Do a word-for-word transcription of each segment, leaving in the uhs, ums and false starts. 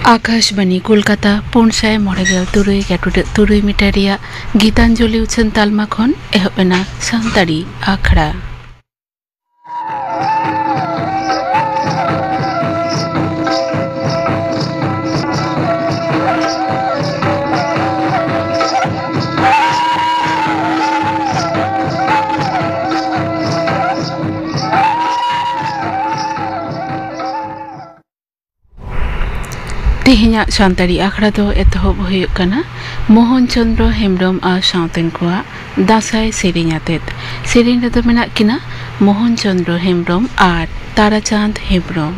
ᱟᱠᱟᱥᱵᱟᱱᱤ ᱠᱳᱞᱠᱟᱛᱟ, ᱯᱩᱱ ᱥᱟᱭ ᱢᱚᱬᱮ ᱜᱮᱞ ᱛᱩᱨᱩᱭ ᱜᱮᱴᱩᱰᱟᱹᱜ ᱛᱩᱨᱩᱭ ᱢᱤᱴᱟᱨ ᱨᱮᱭᱟᱜ ᱜᱤᱛᱟᱧᱡᱚᱞᱤ ᱩᱪᱷᱟᱹᱱ ᱛᱟᱞᱢᱟ ᱠᱷᱚᱱ ᱮᱦᱚᱵ ᱮᱱᱟ ᱥᱟᱱᱛᱟᱲᱤ ᱟᱠᱷᱲᱟ᱾ ᱛᱮᱦᱮᱧᱟᱜ ᱥᱟᱱᱛᱟᱲᱤ ᱟᱠᱷᱲᱟ ᱫᱚ ᱮᱛᱚᱦᱚᱵ ᱦᱩᱭᱩᱜ ᱠᱟᱱᱟ ᱢᱳᱦᱚᱱ ᱪᱚᱸᱫᱽᱨᱚ ᱦᱮᱢᱵᱽᱨᱚᱢ ᱟᱨ ᱥᱟᱶᱛᱮᱱ ᱠᱚᱣᱟᱜ ᱫᱟᱸᱥᱟᱭ ᱥᱮᱨᱮᱧ ᱟᱛᱮᱫ᱾ ᱥᱮᱨᱮᱧ ᱨᱮᱫᱚ ᱢᱮᱱᱟᱜ ᱠᱤᱱᱟ ᱢᱳᱦᱚᱱ ᱪᱚᱸᱫᱽᱨᱚ ᱦᱮᱢᱵᱽᱨᱚᱢ ᱟᱨ ᱛᱟᱨᱟᱪᱟᱸᱫᱽ ᱦᱮᱢᱵᱽᱨᱚᱢ᱾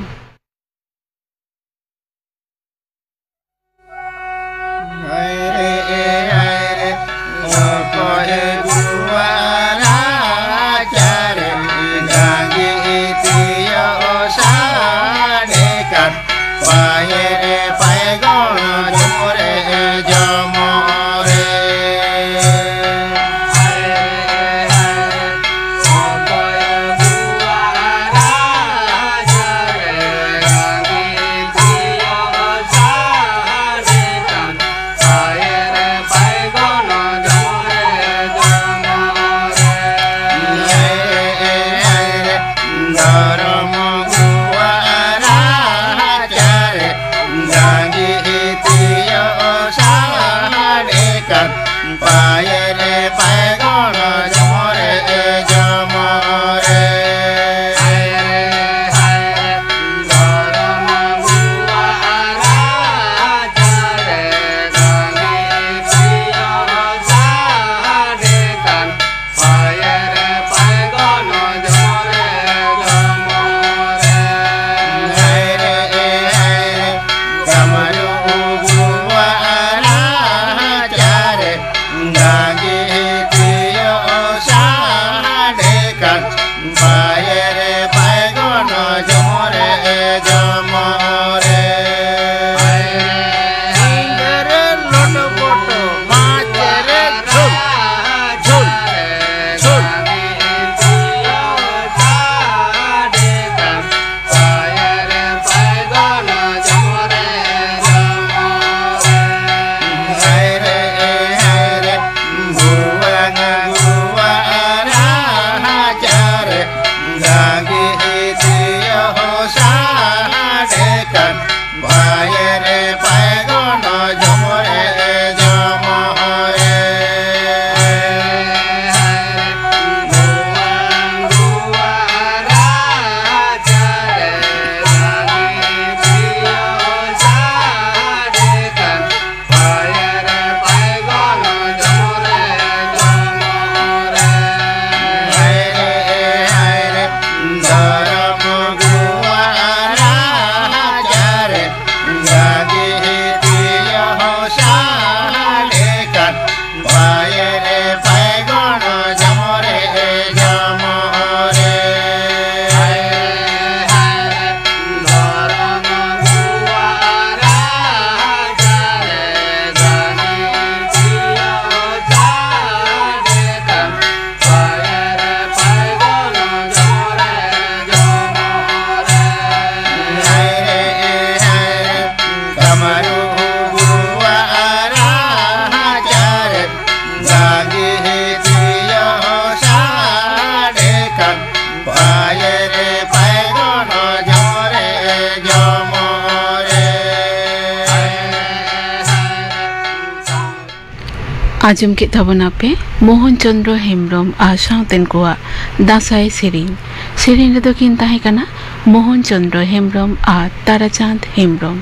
ᱟᱸᱡᱚᱢ ᱠᱮᱫ ᱛᱟᱵᱚᱱᱟᱯᱮ ᱢᱳᱦᱚᱱ ᱪᱚᱸᱫᱽᱨᱚ ᱦᱮᱢᱵᱽᱨᱚᱢ ᱟᱨ ᱥᱟᱶᱛᱮᱱ ᱠᱚᱣᱟᱜ ᱫᱟᱸᱥᱟᱭ ᱥᱮᱨᱮᱧ᱾ ᱥᱮᱨᱮᱧ ᱨᱮᱫᱚ ᱠᱤᱱ ᱛᱟᱦᱮᱸ ᱠᱟᱱᱟ ᱢᱳᱦᱚᱱ ᱪᱚᱸᱫᱽᱨᱚ ᱦᱮᱢᱵᱽᱨᱚᱢ ᱟᱨ ᱛᱟᱨᱟᱪᱟᱸᱫᱽ ᱦᱮᱢᱵᱽᱨᱚᱢ᱾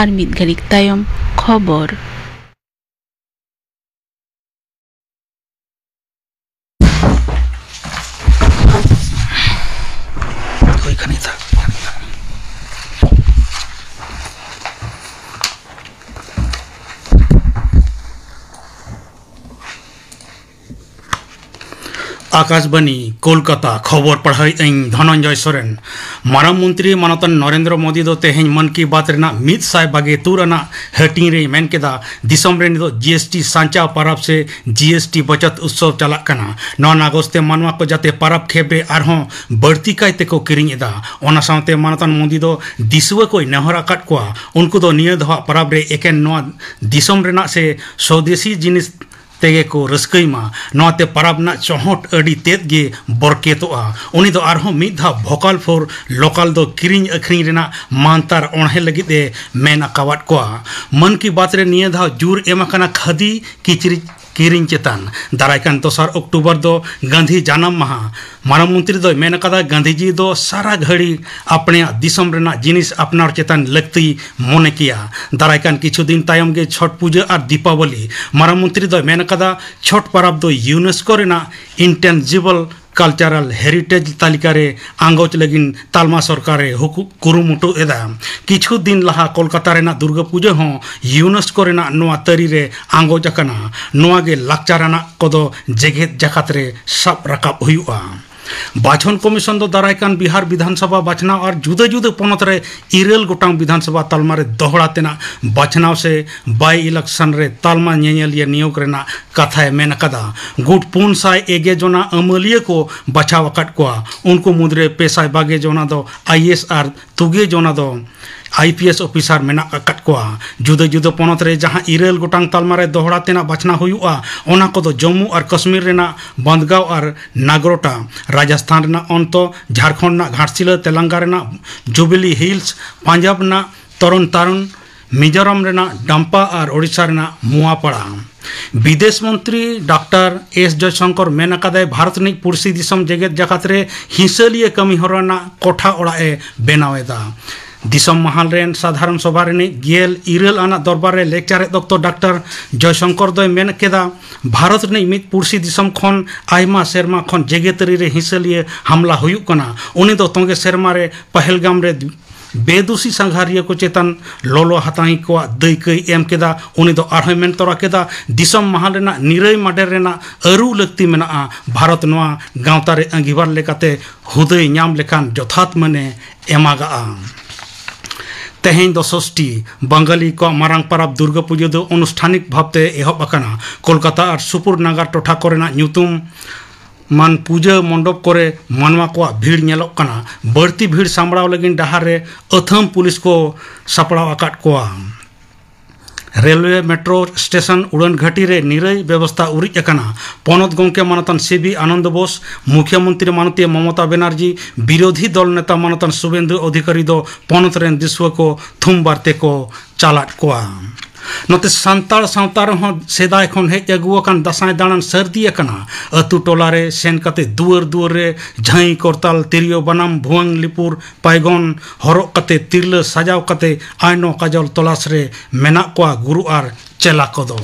ᱟᱨ ᱢᱤᱫ ᱜᱷᱟᱹᱲᱤᱡ ᱛᱟᱭᱚᱢ ᱠᱷᱚᱵᱚᱨ᱾ ᱟᱠᱟᱥᱵᱟᱱᱤ, ᱠᱳᱞᱠᱟᱛᱟ, ᱠᱷᱚᱵᱚᱨ ᱯᱟᱲᱦᱟᱣᱮᱫ ᱟᱹᱧ ᱫᱷᱚᱱᱚᱱᱡᱚᱭ ᱥᱚᱨᱮᱱ᱾ ᱢᱟᱨᱟᱝ ᱢᱚᱱᱛᱨᱤ ᱢᱟᱱᱚᱛᱟᱱ ᱱᱚᱨᱮᱱᱫᱨᱚ ᱢᱳᱫᱤ ᱫᱚ ᱛᱮᱦᱮᱧ ᱢᱚᱱ ᱠᱤ ᱵᱟᱛ ᱨᱮᱱᱟᱜ ᱢᱤᱫ ᱥᱟᱭ ᱵᱟᱜᱮ ᱛᱩᱨ ᱟᱱᱟᱜ ᱦᱟᱹᱴᱤᱧ ᱨᱮᱭ ᱢᱮᱱ ᱠᱮᱫᱟ, ᱫᱤᱥᱚᱢ ᱨᱮ ᱱᱤᱛᱚᱜ ᱡᱤ ᱮᱥ ᱴᱤ ᱥᱟᱧᱪᱟᱣ ᱯᱟᱨᱟᱵᱽ ᱥᱮ ᱡᱤ ᱮᱥ ᱴᱤ ᱵᱚᱪᱚᱛ ᱩᱛᱥᱚᱵᱽ ᱪᱟᱞᱟᱜ ᱠᱟᱱᱟ᱾ ᱱᱚᱣᱟ ᱱᱟᱜᱚᱡᱽ ᱛᱮ ᱢᱟᱱᱣᱟ ᱠᱚ ᱡᱟᱛᱮ ᱯᱟᱨᱟᱵᱽ ᱠᱷᱮᱯ ᱨᱮ ᱟᱨᱦᱚᱸ ᱵᱟᱹᱲᱛᱤ ᱠᱟᱭ ᱛᱮᱠᱚ ᱠᱤᱨᱤᱧ ᱮᱫᱟ᱾ ᱚᱱᱟ ᱥᱟᱶᱛᱮ ᱢᱟᱱᱚᱛᱟᱱ ᱢᱳᱫᱤ ᱫᱚ ᱫᱤᱥᱩᱣᱟᱹ ᱠᱚᱭ ᱱᱮᱦᱚᱨ ᱟᱠᱟᱫ ᱠᱚᱣᱟ, ᱩᱱᱠᱩ ᱫᱚ ᱱᱤᱭᱟᱹ ᱫᱷᱟᱣᱟᱜ ᱯᱟᱨᱟᱵᱽ ᱨᱮ ᱮᱠᱮᱱ ᱱᱚᱣᱟ ᱫᱤᱥᱚᱢ ᱨᱮᱱᱟᱜ ᱥᱮ ᱥᱚᱫᱮᱥᱤ ᱡᱤᱱᱤᱥ ᱛᱮᱜᱮ ᱠᱚ ᱨᱟᱹᱥᱠᱟᱹᱭ ᱢᱟ᱾ ᱱᱚᱣᱟᱛᱮ ᱯᱟᱨᱟᱵᱽ ᱨᱮᱱᱟᱜ ᱪᱚᱦᱚᱴ ᱟᱹᱰᱤ ᱛᱮᱫ ᱜᱮ ᱵᱚᱨᱠᱮᱛᱚᱜᱼᱟ᱾ ᱩᱱᱤ ᱫᱚ ᱟᱨᱦᱚᱸ ᱢᱤᱫ ᱫᱷᱟᱣ ᱵᱷᱳᱠᱟᱞ ᱯᱷᱚᱨ ᱞᱳᱠᱟᱞ ᱫᱚ ᱠᱤᱨᱤᱧ ᱟᱹᱠᱷᱨᱤᱧ ᱨᱮᱱᱟᱜ ᱢᱟᱱᱛᱟᱨ ᱚᱬᱦᱮ ᱞᱟᱹᱜᱤᱫ ᱮ ᱢᱮᱱ ᱟᱠᱟᱣᱟᱫ ᱠᱚᱣᱟ᱾ ᱢᱚᱱ ᱠᱤ ᱵᱟᱛ ᱨᱮ ᱱᱤᱭᱟᱹ ᱫᱷᱟᱣ ᱡᱳᱨ ᱮᱢ ᱟᱠᱟᱱᱟ ᱠᱷᱟᱹᱫᱤ ᱠᱤᱪᱨᱤᱡ ᱠᱤᱨᱤᱧ ᱪᱮᱛᱟᱱ᱾ ᱫᱟᱨᱟᱭ ᱠᱟᱱ ᱫᱚᱥᱟᱨ ᱚᱠᱴᱳᱵᱚᱨ ᱫᱚ ᱜᱟᱱᱫᱷᱤ ᱡᱟᱱᱟᱢ ᱢᱟᱦᱟ᱾ ᱢᱟᱨᱟᱝ ᱢᱚᱱᱛᱨᱤ ᱫᱚᱭ ᱢᱮᱱ ᱟᱠᱟᱫᱟ, ᱜᱟᱱᱫᱷᱤᱡᱤ ᱫᱚ ᱥᱟᱨᱟ ᱜᱷᱟᱹᱲᱤ ᱟᱯᱱᱮᱭᱟᱜ ᱫᱤᱥᱚᱢ ᱨᱮᱱᱟᱜ ᱡᱤᱱᱤᱥ ᱟᱯᱱᱟᱨ ᱪᱮᱛᱟᱱ ᱞᱟᱹᱠᱛᱤ ᱢᱚᱱᱮ ᱠᱮᱭᱟ᱾ ᱫᱟᱨᱟᱭ ᱠᱟᱱ ᱠᱤᱪᱷᱩ ᱫᱤᱱ ᱛᱟᱭᱚᱢ ᱜᱮ ᱪᱷᱚᱴ ᱯᱩᱡᱟᱹ ᱟᱨ ᱫᱤᱯᱟᱵᱚᱞᱤ᱾ ᱢᱟᱨᱟᱝ ᱢᱚᱱᱛᱨᱤ ᱫᱚᱭ ᱢᱮᱱ ᱟᱠᱟᱫᱟ, ᱪᱷᱚᱴ ᱯᱟᱨᱟᱵᱽ ᱫᱚ ᱭᱩᱱᱮᱥᱠᱳ ᱨᱮᱱᱟᱜ ᱤᱱᱴᱮᱱᱡᱤᱵᱚᱞ ᱠᱟᱞᱪᱟᱨᱟᱞ ᱦᱮᱨᱤᱴᱮᱡᱽ ᱛᱟᱹᱞᱤᱠᱟ ᱨᱮ ᱟᱸᱜᱚᱪ ᱞᱟᱹᱜᱤᱫ ᱛᱟᱞᱢᱟ ᱥᱚᱨᱠᱟᱨ ᱮ ᱦᱩᱠᱩ-, ᱠᱩᱨᱩᱢᱩᱴᱩ ᱮᱫᱟ᱾ ᱠᱤᱪᱷᱩ ᱫᱤᱱ ᱞᱟᱦᱟ ᱠᱳᱞᱠᱟᱛᱟ ᱨᱮᱱᱟᱜ ᱫᱩᱨᱜᱟᱹ ᱯᱩᱡᱟᱹ ᱦᱚᱸ ᱭᱩᱱᱮᱥᱠᱳ ᱨᱮᱱᱟᱜ ᱱᱚᱣᱟ ᱛᱟᱹᱨᱤ ᱨᱮ ᱟᱸᱜᱚᱪ ᱟᱠᱟᱱᱟ᱾ ᱱᱚᱣᱟ ᱜᱮ ᱞᱟᱠᱪᱟᱨ ᱟᱱᱟᱜ ᱠᱚᱫᱚ ᱡᱮᱜᱮᱛ ᱡᱟᱠᱟᱛ ᱨᱮ ᱥᱟᱵ ᱨᱟᱠᱟᱵ ᱦᱩᱭᱩᱜᱼᱟ᱾ ᱵᱟᱪᱷᱚᱱ ᱠᱚᱢᱤᱥᱚᱱ ᱫᱚ ᱫᱟᱨᱟᱭ ᱠᱟᱱ ᱵᱤᱦᱟᱨ ᱵᱤᱫᱷᱟᱱ ᱥᱚᱵᱷᱟ ᱵᱟᱪᱷᱱᱟᱣ ᱟᱨ ᱡᱩᱫᱟᱹ ᱡᱩᱫᱟᱹ ᱯᱚᱱᱚᱛ ᱨᱮ ᱤᱨᱟᱹᱞ ᱜᱚᱴᱟᱝ ᱵᱤᱫᱷᱟᱱ ᱥᱚᱵᱷᱟ ᱛᱟᱞᱢᱟ ᱨᱮ ᱫᱚᱦᱲᱟ ᱛᱮᱱᱟᱜ ᱵᱟᱪᱷᱱᱟᱣ ᱥᱮ ᱵᱟᱭ ᱤᱞᱮᱠᱥᱚᱱ ᱨᱮ ᱛᱟᱞᱢᱟ ᱧᱮᱧᱮᱞᱤᱭᱟᱹ ᱱᱤᱭᱳᱜᱽ ᱨᱮᱱᱟᱜ ᱠᱟᱛᱷᱟᱭ ᱢᱮᱱ ᱟᱠᱟᱫᱟ᱾ ᱜᱩᱴ ᱯᱩᱱ ᱥᱟᱭ ᱮᱜᱮ ᱡᱚᱱᱟ ᱟᱹᱢᱟᱹᱞᱤᱭᱟᱹ ᱠᱚ ᱵᱟᱪᱷᱟᱣ ᱟᱠᱟᱫ ᱠᱚᱣᱟ᱾ ᱩᱱᱠᱩ ᱢᱩᱫᱽᱨᱮ ᱯᱮ ᱥᱟᱭ ᱵᱟᱜᱮ ᱡᱚᱱᱟ ᱫᱚ ᱟᱭ ᱮ ᱮᱥ ᱟᱨ ᱛᱩᱜᱮ ᱡᱚᱱᱟ ᱫᱚ ᱟᱭ ᱯᱤ ᱮᱥ ᱚᱯᱷᱤᱥᱟᱨ ᱢᱮᱱᱟᱜ ᱟᱠᱟᱫ ᱠᱚᱣᱟ᱾ ᱡᱩᱫᱟᱹ ᱡᱩᱫᱟᱹ ᱯᱚᱱᱚᱛ ᱨᱮ ᱡᱟᱦᱟᱸ ᱤᱨᱟᱹᱞ ᱜᱚᱴᱟᱝ ᱛᱟᱞᱢᱟ ᱨᱮ ᱫᱚᱦᱲᱟ ᱛᱮᱱᱟᱜ ᱵᱟᱪᱷᱱᱟᱣ ᱦᱩᱭᱩᱜᱼᱟ, ᱚᱱᱟ ᱠᱚᱫᱚ ᱡᱚᱢᱢᱩ ᱟᱨ ᱠᱟᱥᱢᱤᱨ ᱨᱮᱱᱟᱜ ᱵᱟᱸᱫᱽᱜᱟᱸᱣ ᱟᱨ ᱱᱟᱜᱽᱨᱳᱴᱟ, ᱨᱟᱡᱚᱥᱛᱷᱟᱱ ᱨᱮᱱᱟᱜ ᱚᱱᱛᱚ, ᱡᱷᱟᱲᱠᱷᱚᱸᱰ ᱨᱮᱱᱟᱜ ᱜᱷᱟᱴᱥᱤᱞᱟᱹ, ᱛᱮᱞᱟᱝᱜᱟ ᱨᱮᱱᱟᱜ ᱡᱩᱵᱤᱞᱤ ᱦᱤᱞᱥ, ᱯᱟᱧᱡᱟᱵᱽ ᱨᱮᱱᱟᱜ ᱛᱚᱨᱚᱱ ᱛᱟᱨᱚᱱ, ᱢᱤᱡᱳᱨᱟᱢ ᱨᱮᱱᱟᱜ ᱰᱟᱢᱯᱟ ᱟᱨ ᱳᱰᱤᱥᱟ ᱨᱮᱱᱟᱜ ᱢᱩᱣᱟᱯᱟᱲᱟ᱾ ᱵᱤᱫᱮᱥ ᱢᱚᱱᱛᱨᱤ ᱰᱟᱠᱛᱟᱨ ᱮᱥ ᱡᱚᱭᱥᱚᱝᱠᱚᱨ ᱢᱮᱱ ᱟᱠᱟᱫᱟᱭ, ᱵᱷᱟᱨᱚᱛ ᱨᱤᱱᱤᱡ ᱯᱩᱲᱥᱤ ᱫᱤᱥᱚᱢ ᱡᱮᱜᱮᱛ ᱡᱟᱠᱟᱛ ᱨᱮ ᱦᱤᱸᱥᱟᱹᱞᱤᱭᱟᱹ ᱠᱟᱹᱢᱤ ᱦᱚᱨᱟ ᱨᱮᱱᱟᱜ ᱠᱚᱴᱷᱟ ᱚᱲᱟᱜ ᱮ ᱵᱮᱱᱟᱣ ᱮᱫᱟ᱾ ᱫᱤᱥᱚᱢ ᱢᱟᱦᱟᱞ ᱨᱮᱱ ᱥᱟᱫᱷᱟᱨᱚᱱ ᱥᱚᱵᱷᱟ ᱨᱤᱱᱤᱡ ᱜᱮᱞ ᱤᱨᱟᱹᱞ ᱟᱱᱟᱜ ᱫᱚᱨᱵᱟᱨ ᱨᱮ ᱞᱮᱠᱪᱟᱨᱮᱫ ᱚᱠᱛᱚ ᱰᱟᱠᱛᱟᱨ ᱡᱚᱭᱥᱚᱝᱠᱚᱨ ᱫᱚᱭ ᱢᱮᱱ ᱠᱮᱫᱟ, ᱵᱷᱟᱨᱚᱛ ᱨᱤᱱᱤᱡ ᱢᱤᱫ ᱯᱩᱲᱥᱤ ᱫᱤᱥᱚᱢ ᱠᱷᱚᱱ ᱟᱭᱢᱟ ᱥᱮᱨᱢᱟ ᱠᱷᱚᱱ ᱡᱮᱜᱮᱛᱟᱹᱨᱤ ᱨᱮ ᱦᱤᱸᱥᱟᱹᱞᱤᱭᱟᱹ ᱦᱟᱢᱞᱟ ᱦᱩᱭᱩᱜ ᱠᱟᱱᱟ᱾ ᱩᱱᱤ ᱫᱚ ᱛᱚᱸᱜᱮ ᱥᱮᱨᱢᱟ ᱨᱮ ᱯᱟᱦᱮᱞᱜᱟᱢ ᱨᱮ ᱵᱮᱫᱩᱥᱤ ᱥᱟᱸᱜᱷᱟᱨᱤᱭᱟᱹ ᱠᱚ ᱪᱮᱛᱟᱱ ᱞᱚᱞᱚ ᱦᱟᱛᱟᱝᱤ ᱠᱚᱣᱟᱜ ᱫᱟᱹᱭᱠᱟᱹᱭ ᱮᱢ ᱠᱮᱫᱟ᱾ ᱩᱱᱤ ᱫᱚ ᱟᱨᱦᱚᱸᱭ ᱢᱮᱱ ᱛᱚᱨᱟ ᱠᱮᱫᱟ, ᱫᱤᱥᱚᱢ ᱢᱟᱦᱟᱞ ᱨᱮᱱᱟᱜ ᱱᱤᱨᱟᱹᱭ ᱢᱟᱰᱮᱨ ᱨᱮᱱᱟᱜ ᱟᱹᱨᱩ ᱞᱟᱹᱠᱛᱤ ᱢᱮᱱᱟᱜᱼᱟ᱾ ᱵᱷᱟᱨᱚᱛ ᱱᱚᱣᱟ ᱜᱟᱶᱛᱟ ᱨᱮ ᱟᱸᱜᱤᱵᱷᱟᱨ ᱞᱮᱠᱟᱛᱮ ᱦᱩᱫᱟᱹᱭ ᱧᱟᱢ ᱞᱮᱠᱷᱟᱱ ᱡᱚᱛᱷᱟᱛ ᱢᱟᱹᱱᱮ ᱮᱢᱟᱜᱟᱜᱼᱟ᱾ ᱛᱮᱦᱮᱧ ᱫᱚ ᱥᱚᱥᱴᱤ, ᱵᱟᱝᱜᱟᱞᱤ ᱠᱚᱣᱟᱜ ᱢᱟᱨᱟᱝ ᱯᱟᱨᱟᱵᱽ ᱫᱩᱨᱜᱟᱹ ᱯᱩᱡᱟᱹ ᱫᱚ ᱚᱱᱩᱥᱴᱷᱟᱱᱤᱠ ᱵᱷᱟᱵᱽᱛᱮ ᱮᱦᱚᱵ ᱟᱠᱟᱱᱟ᱾ ᱠᱳᱞᱠᱟᱛᱟ ᱟᱨ ᱥᱩᱯᱩᱨ ᱱᱟᱜᱟᱨ ᱴᱚᱴᱷᱟ ᱠᱚᱨᱮᱱᱟᱜ ᱧᱩᱛᱩᱢ ᱢᱟᱱ ᱯᱩᱡᱟᱹ ᱢᱚᱱᱰᱚᱯ ᱠᱚᱨᱮ ᱢᱟᱱᱣᱟ ᱠᱚᱣᱟᱜ ᱵᱷᱤᱲ ᱧᱮᱞᱚᱜ ᱠᱟᱱᱟ᱾ ᱵᱟᱹᱲᱛᱤ ᱵᱷᱤᱲ ᱥᱟᱢᱵᱲᱟᱣ ᱞᱟᱹᱜᱤᱫ ᱰᱟᱦᱟᱨ ᱨᱮ ᱟᱹᱛᱷᱟᱹᱢ ᱯᱩᱞᱤᱥ ᱠᱚ ᱥᱟᱯᱲᱟᱣ ᱟᱠᱟᱫ ᱠᱚᱣᱟ᱾ ᱨᱮᱞᱣᱮ ᱢᱮᱴᱨᱳ ᱥᱴᱮᱥᱚᱱ ᱩᱰᱟᱹᱱ ᱜᱷᱟᱹᱴᱤ ᱨᱮ ᱱᱤᱨᱟᱹᱭ ᱵᱮᱵᱚᱥᱛᱷᱟ ᱩᱨᱤᱡ ᱟᱠᱟᱱᱟ᱾ ᱯᱚᱱᱚᱛ ᱜᱚᱢᱠᱮ ᱢᱟᱱᱚᱛᱟᱱ ᱥᱤ ᱵᱤ ᱟᱱᱚᱱᱫᱚ ᱵᱳᱥ, ᱢᱩᱠᱷᱭᱚᱢᱚᱱᱛᱨᱤ ᱢᱟᱱᱚᱛᱤᱭᱟᱹ ᱢᱚᱢᱚᱛᱟ ᱵᱮᱱᱟᱨᱡᱤ, ᱵᱤᱨᱳᱫᱷᱤ ᱫᱚᱞ ᱱᱮᱛᱟ ᱢᱟᱱᱚᱛᱟᱱ ᱥᱩᱵᱮᱱᱫᱩ ᱚᱫᱷᱤᱠᱟᱨᱤ ᱫᱚ ᱯᱚᱱᱚᱛ ᱨᱮᱱ ᱫᱤᱥᱩᱣᱟᱹ ᱠᱚ ᱛᱷᱩᱢ ᱵᱟᱨᱛᱮ ᱠᱚ ᱪᱟᱞᱟᱫ ᱠᱚᱣᱟ᱾ ᱱᱚᱛᱮ ᱥᱟᱱᱛᱟᱲ ᱥᱟᱶᱛᱟ ᱨᱮᱦᱚᱸ ᱥᱮᱫᱟᱭ ᱠᱷᱚᱱ ᱦᱮᱡ ᱟᱹᱜᱩ ᱟᱠᱟᱱ ᱫᱟᱸᱥᱟᱭ ᱫᱟᱬᱟᱱ ᱥᱟᱹᱨᱫᱤ ᱟᱠᱟᱱᱟ᱾ ᱟᱹᱛᱩ ᱴᱚᱞᱟ ᱨᱮ ᱥᱮᱱ ᱠᱟᱛᱮ ᱫᱩᱣᱟᱹᱨ ᱫᱩᱣᱟᱹᱨ ᱨᱮ ᱡᱷᱟᱹᱭ, ᱠᱚᱨᱛᱟᱞ, ᱛᱤᱨᱭᱳ, ᱵᱟᱱᱟᱢ, ᱵᱷᱩᱣᱟᱹᱝ, ᱞᱤᱯᱩᱨ, ᱯᱟᱭᱜᱚᱱ ᱦᱚᱨᱚᱜ ᱠᱟᱛᱮ ᱛᱤᱨᱞᱟᱹ ᱥᱟᱡᱟᱣ ᱠᱟᱛᱮ ᱟᱭᱱᱚ ᱠᱟᱡᱚᱞ ᱛᱚᱞᱟᱥ ᱨᱮ ᱢᱮᱱᱟᱜ ᱠᱚᱣᱟ ᱜᱩᱨᱩ ᱟᱨ ᱪᱮᱞᱟ ᱠᱚᱫᱚ᱾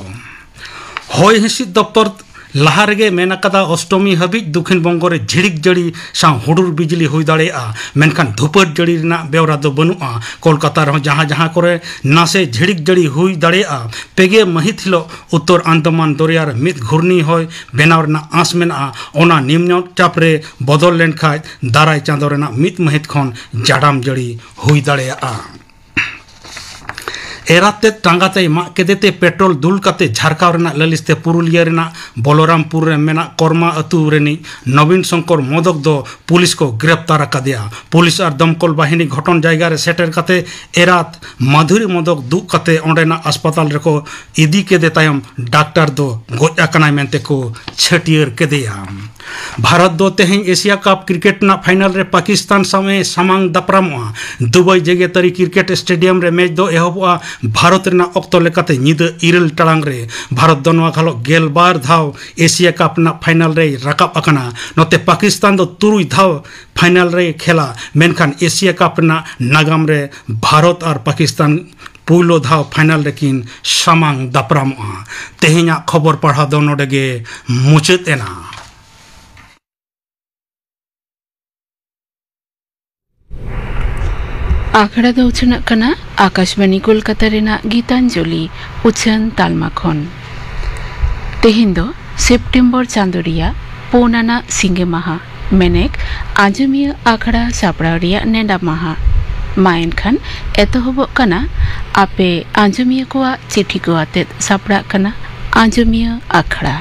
ᱦᱚᱭ ᱦᱤᱸᱥᱤᱫ ᱫᱚᱯᱛᱚᱨ ᱞᱟᱦᱟ ᱨᱮᱜᱮ ᱢᱮᱱ ᱟᱠᱟᱫᱟ, ᱚᱥᱴᱚᱢᱤ ᱦᱟᱹᱵᱤᱡ ᱫᱚᱠᱷᱤᱱ ᱵᱚᱝᱜᱚ ᱨᱮ ᱡᱷᱤᱲᱤᱠ ᱡᱟᱹᱲᱤ ᱥᱟᱶ ᱦᱩᱰᱩᱨ ᱵᱤᱡᱽᱞᱤ ᱦᱩᱭ ᱫᱟᱲᱮᱭᱟᱜᱼᱟ, ᱢᱮᱱᱠᱷᱟᱱ ᱫᱷᱩᱯᱟᱹᱴ ᱡᱟᱹᱲᱤ ᱨᱮᱱᱟᱜ ᱵᱮᱣᱨᱟ ᱫᱚ ᱵᱟᱹᱱᱩᱜᱼᱟ᱾ ᱠᱳᱞᱠᱟᱛᱟ ᱨᱮᱦᱚᱸ ᱡᱟᱦᱟᱸ ᱡᱟᱦᱟᱸ ᱠᱚᱨᱮ ᱱᱟᱥᱮ ᱡᱷᱤᱲᱤᱠ ᱡᱟᱹᱲᱤ ᱦᱩᱭ ᱫᱟᱲᱮᱭᱟᱜᱼᱟ᱾ ᱯᱮᱜᱮ ᱢᱟᱹᱦᱤᱛ ᱦᱤᱞᱳᱜ ᱩᱛᱛᱚᱨ ᱟᱱᱫᱟᱢᱟᱱ ᱫᱚᱨᱭᱟ ᱨᱮ ᱢᱤᱫ ᱜᱷᱩᱨᱱᱤ ᱦᱚᱭ ᱵᱮᱱᱟᱣ ᱨᱮᱱᱟᱜ ᱟᱸᱥ ᱢᱮᱱᱟᱜᱼᱟ᱾ ᱚᱱᱟ ᱱᱤᱢᱱᱚ ᱪᱟᱯ ᱨᱮ ᱵᱚᱫᱚᱞ ᱞᱮᱱᱠᱷᱟᱱ ᱫᱟᱨᱟᱭ ᱪᱟᱸᱫᱚ ᱨᱮᱱᱟᱜ ᱢᱤᱫ ᱢᱟᱹᱦᱤᱛ ᱠᱷᱚᱱ ᱡᱟᱰᱟᱢ ᱡᱟᱹᱲᱤ ᱦᱩᱭ ᱫᱟᱲᱮᱭᱟᱜᱼᱟ᱾ ᱮᱨᱟᱛ ᱛᱮᱫ ᱴᱟᱸᱜᱟ ᱛᱮᱭ ᱢᱟᱜ ᱠᱮᱫᱮ ᱛᱮ ᱯᱮᱴᱨᱳᱞ ᱫᱩᱞ ᱠᱟᱛᱮ ᱡᱷᱟᱨᱠᱟᱣ ᱨᱮᱱᱟᱜ ᱞᱟᱹᱞᱤᱥ ᱛᱮ ᱯᱩᱨᱩᱞᱤᱭᱟᱹ ᱨᱮᱱᱟᱜ ᱵᱚᱞᱚᱨᱟᱢᱯᱩᱨ ᱨᱮ ᱢᱮᱱᱟᱜ ᱠᱚᱨᱢᱟ ᱟᱹᱛᱩ ᱨᱤᱱᱤᱡ ᱱᱚᱵᱤᱱ ᱥᱚᱝᱠᱚᱨ ᱢᱚᱫᱚᱠ ᱫᱚ ᱯᱩᱞᱤᱥ ᱠᱚ ᱜᱨᱮᱯᱛᱟᱨ ᱟᱠᱟᱫᱮᱭᱟ᱾ ᱯᱩᱞᱤᱥ ᱟᱨ ᱫᱚᱢᱠᱚᱞ ᱵᱟᱦᱤᱱᱤ ᱜᱷᱚᱴᱚᱱ ᱡᱟᱭᱜᱟ ᱨᱮ ᱥᱮᱴᱮᱨ ᱠᱟᱛᱮ ᱮᱨᱟᱛ ᱢᱟᱫᱷᱩᱨᱤ ᱢᱚᱫᱚᱠ ᱫᱩᱜ ᱠᱟᱛᱮ ᱚᱸᱰᱮᱱᱟᱜ ᱟᱥᱯᱟᱛᱟᱞ ᱨᱮᱠᱚ ᱤᱫᱤ ᱠᱮᱫᱮ ᱛᱟᱭᱚᱢ ᱰᱟᱠᱛᱟᱨ ᱫᱚ ᱜᱚᱡ ᱟᱠᱟᱱᱟᱭ ᱢᱮᱱᱛᱮ ᱠᱚ ᱪᱷᱟᱹᱴᱭᱟᱹᱨ ᱠᱮᱫᱮᱭᱟ᱾ ᱵᱷᱟᱨᱚᱛ ᱫᱚ ᱛᱮᱦᱮᱧ ᱮᱥᱤᱭᱟ ᱠᱟᱯ ᱠᱨᱤᱠᱮᱴ ᱨᱮᱱᱟᱜ ᱯᱷᱟᱭᱱᱟᱞ ᱨᱮ ᱯᱟᱠᱤᱥᱛᱟᱱ ᱥᱟᱶ ᱮ ᱥᱟᱢᱟᱝ ᱫᱟᱯᱨᱟᱢᱚᱜᱼᱟ᱾ ᱫᱩᱵᱟᱭ ᱡᱮᱜᱮᱛᱟᱹᱨᱤ ᱠᱨᱤᱠᱮᱴ ᱥᱴᱮᱰᱤᱭᱟᱢ ᱨᱮ ᱢᱮᱪ ᱫᱚ ᱮᱦᱚᱵᱚᱜᱼᱟ ᱵᱷᱟᱨᱚᱛ ᱨᱮᱱᱟᱜ ᱚᱠᱛᱚ ᱞᱮᱠᱟᱛᱮ ᱧᱤᱫᱟᱹ ᱤᱨᱟᱹᱞ ᱴᱟᱲᱟᱝ ᱨᱮ᱾ ᱵᱷᱟᱨᱚᱛ ᱫᱚ ᱱᱚᱣᱟ ᱜᱷᱟᱞᱚᱜ ᱜᱮᱞ ᱵᱟᱨ ᱫᱷᱟᱣ ᱮᱥᱤᱭᱟ ᱠᱟᱯ ᱨᱮᱱᱟᱜ ᱯᱷᱟᱭᱱᱟᱞ ᱨᱮᱭ ᱨᱟᱠᱟᱵ ᱟᱠᱟᱱᱟ᱾ ᱱᱚᱛᱮ ᱯᱟᱠᱤᱥᱛᱟᱱ ᱫᱚ ᱛᱩᱨᱩᱭ ᱫᱷᱟᱣ ᱯᱷᱟᱭᱱᱟᱞ ᱨᱮᱭ ᱠᱷᱮᱞᱟ, ᱢᱮᱱᱠᱷᱟᱱ ᱮᱥᱤᱭᱟ ᱠᱟᱯ ᱨᱮᱱᱟᱜ ᱱᱟᱜᱟᱢ ᱨᱮ ᱵᱷᱟᱨᱚᱛ ᱟᱨ ᱯᱟᱠᱤᱥᱛᱟᱱ ᱯᱩᱭᱞᱩ ᱫᱷᱟᱣ ᱯᱷᱟᱭᱱᱟᱞ ᱨᱮᱠᱤᱱ ᱥᱟᱢᱟᱝ ᱫᱟᱯᱨᱟᱢᱚᱜᱼᱟ᱾ ᱛᱮᱦᱮᱧᱟᱜ ᱠᱷᱚᱵᱚᱨ ᱯᱟᱲᱦᱟᱣ ᱫᱚ ᱱᱚᱰᱮ ᱜᱮ ᱢᱩᱪᱟᱹᱫ ᱮᱱᱟ᱾ ᱟᱠᱷᱲᱟ ᱫᱚ ᱩᱪᱷᱟᱹᱱᱚᱜ ᱠᱟᱱᱟ ᱟᱠᱟᱥᱵᱟᱱᱤ ᱠᱳᱞᱠᱟᱛᱟ ᱨᱮᱱᱟᱜ ᱜᱤᱛᱟᱧᱡᱚᱞᱤ ᱩᱪᱷᱟᱹᱱ ᱛᱟᱞᱢᱟ ᱠᱷᱚᱱ᱾ ᱛᱮᱦᱮᱧ ᱫᱚ ᱥᱮᱯᱴᱮᱢᱵᱚᱨ ᱪᱟᱸᱫᱚ ᱨᱮᱭᱟᱜ ᱯᱩᱱ ᱟᱱᱟᱜ ᱥᱤᱸᱜᱮ ᱢᱟᱦᱟ, ᱢᱮᱱᱮᱠ ᱟᱸᱡᱚᱢᱤᱭᱟᱹ ᱟᱠᱷᱲᱟ ᱥᱟᱯᱲᱟᱣ ᱨᱮᱭᱟᱜ ᱱᱮᱰᱟ ᱢᱟᱦᱟ᱾ ᱢᱟ ᱮᱱᱠᱷᱟᱱ ᱮᱛᱚᱦᱚᱵᱚᱜ ᱠᱟᱱᱟ ᱟᱯᱮ ᱟᱸᱡᱚᱢᱤᱭᱟᱹ ᱠᱚᱣᱟᱜ ᱪᱤᱴᱷᱤ ᱠᱚ ᱟᱛᱮᱫ ᱥᱟᱯᱲᱟᱜ ᱠᱟᱱᱟ ᱟᱸᱡᱚᱢᱤᱭᱟᱹ ᱟᱠᱷᱲᱟ᱾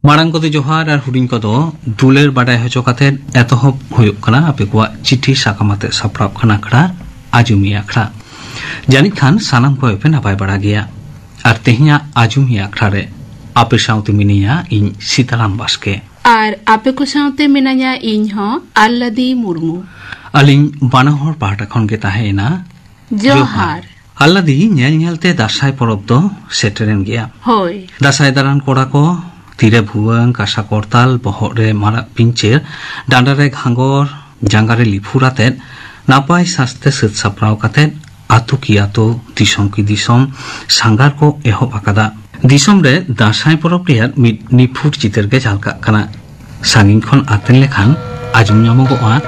ᱢᱟᱲᱟᱝ ᱠᱚᱫᱚ ᱡᱚᱦᱟᱨ ᱟᱨ ᱦᱩᱰᱤᱧ ᱠᱚᱫᱚ ᱫᱩᱞᱟᱹᱲ ᱵᱟᱰᱟᱭ ᱦᱚᱪᱚ ᱠᱟᱛᱮᱫ ᱮᱛᱚᱦᱚᱵ ᱦᱩᱭᱩᱜ ᱠᱟᱱᱟ ᱟᱯᱮ ᱠᱚᱣᱟᱜ ᱪᱤᱴᱷᱤ ᱥᱟᱠᱟᱢ ᱟᱛᱮ ᱥᱟᱯᱲᱟᱣ ᱠᱟᱱᱟ ᱟᱠᱷᱲᱟ, ᱟᱡᱚᱢᱤᱭᱟᱹ ᱟᱠᱷᱲᱟ᱾ ᱡᱟᱹᱱᱤᱡ ᱠᱷᱟᱱ ᱥᱟᱱᱟᱢ ᱠᱚᱜᱮ ᱯᱮ ᱱᱟᱯᱟᱭ ᱵᱟᱲᱟ ᱜᱮᱭᱟ᱾ ᱟᱨ ᱛᱮᱦᱮᱧᱟᱜ ᱟᱡᱚᱢᱤᱭᱟᱹ ᱟᱠᱷᱲᱟ ᱨᱮ ᱟᱯᱮ ᱥᱟᱶᱛᱮ ᱢᱤᱱᱟᱹᱧᱟ ᱤᱧ ᱥᱤᱛᱟᱨᱟᱢ ᱵᱟᱥᱠᱮ᱾ ᱟᱨ ᱟᱯᱮ ᱠᱚ ᱥᱟᱶᱛᱮ ᱢᱮᱱᱟᱧᱟ ᱤᱧ ᱦᱚᱸ, ᱟᱞᱞᱟᱫᱤ ᱢᱩᱨᱢᱩ᱾ ᱟᱹᱞᱤᱧ ᱵᱟᱱᱟ ᱦᱚᱲ ᱯᱟᱦᱴᱟ ᱠᱷᱚᱱ ᱜᱮ ᱛᱟᱦᱮᱸᱭᱮᱱᱟ ᱡᱚᱦᱟᱨ᱾ ᱡᱚᱦᱟᱨ᱾ ᱟᱞᱞᱟᱫᱤ, ᱧᱮᱞ ᱧᱮᱞ ᱛᱮ ᱫᱟᱸᱥᱟᱭ ᱯᱚᱨᱚᱵᱽ ᱫᱚ ᱥᱮᱴᱮᱨᱮᱱ ᱜᱮᱭᱟ᱾ ᱦᱳᱭ᱾ ᱫᱟᱸᱥᱟᱭ ᱫᱟᱬᱟᱱ ᱠᱚᱲᱟ ᱠᱚ ᱛᱤᱨᱮ ᱵᱷᱩᱣᱟᱹᱝ, ᱠᱟᱸᱥᱟ ᱠᱚᱨᱛᱟᱞ, ᱵᱚᱦᱚᱜ ᱨᱮ ᱢᱟᱨᱟᱜ ᱯᱤᱧᱪᱟᱹᱨ, ᱰᱟᱸᱰᱟ ᱨᱮ ᱜᱷᱟᱸᱜᱚᱨ, ᱡᱟᱸᱜᱟ ᱨᱮ ᱞᱤᱯᱷᱩᱨ ᱟᱛᱮᱫ ᱱᱟᱯᱟᱭ ᱥᱟᱡᱽᱛᱮ ᱥᱟᱹᱛ ᱥᱟᱯᱲᱟᱣ ᱠᱟᱛᱮᱫ ᱟᱛᱳ ᱠᱤ ᱟᱛᱳ, ᱫᱤᱥᱚᱢ ᱠᱤ ᱫᱤᱥᱚᱢ ᱥᱟᱸᱜᱷᱟᱨ ᱠᱚ ᱮᱦᱚᱵ ᱟᱠᱟᱫᱟ᱾ ᱫᱤᱥᱚᱢ ᱨᱮ ᱫᱟᱸᱥᱟᱭ ᱯᱚᱨᱚᱵᱽ ᱨᱮᱭᱟᱜ ᱢᱤᱫ ᱱᱤᱯᱷᱩᱴ ᱪᱤᱛᱟᱹᱨ ᱜᱮ ᱡᱷᱟᱞᱠᱟᱜ ᱠᱟᱱᱟ᱾ ᱥᱟᱺᱜᱤᱧ ᱠᱷᱚᱱ ᱟᱛᱮᱱ ᱞᱮᱠᱷᱟᱱ ᱟᱸᱡᱚᱢ ᱧᱟᱢᱚᱜᱚᱜᱼᱟ᱾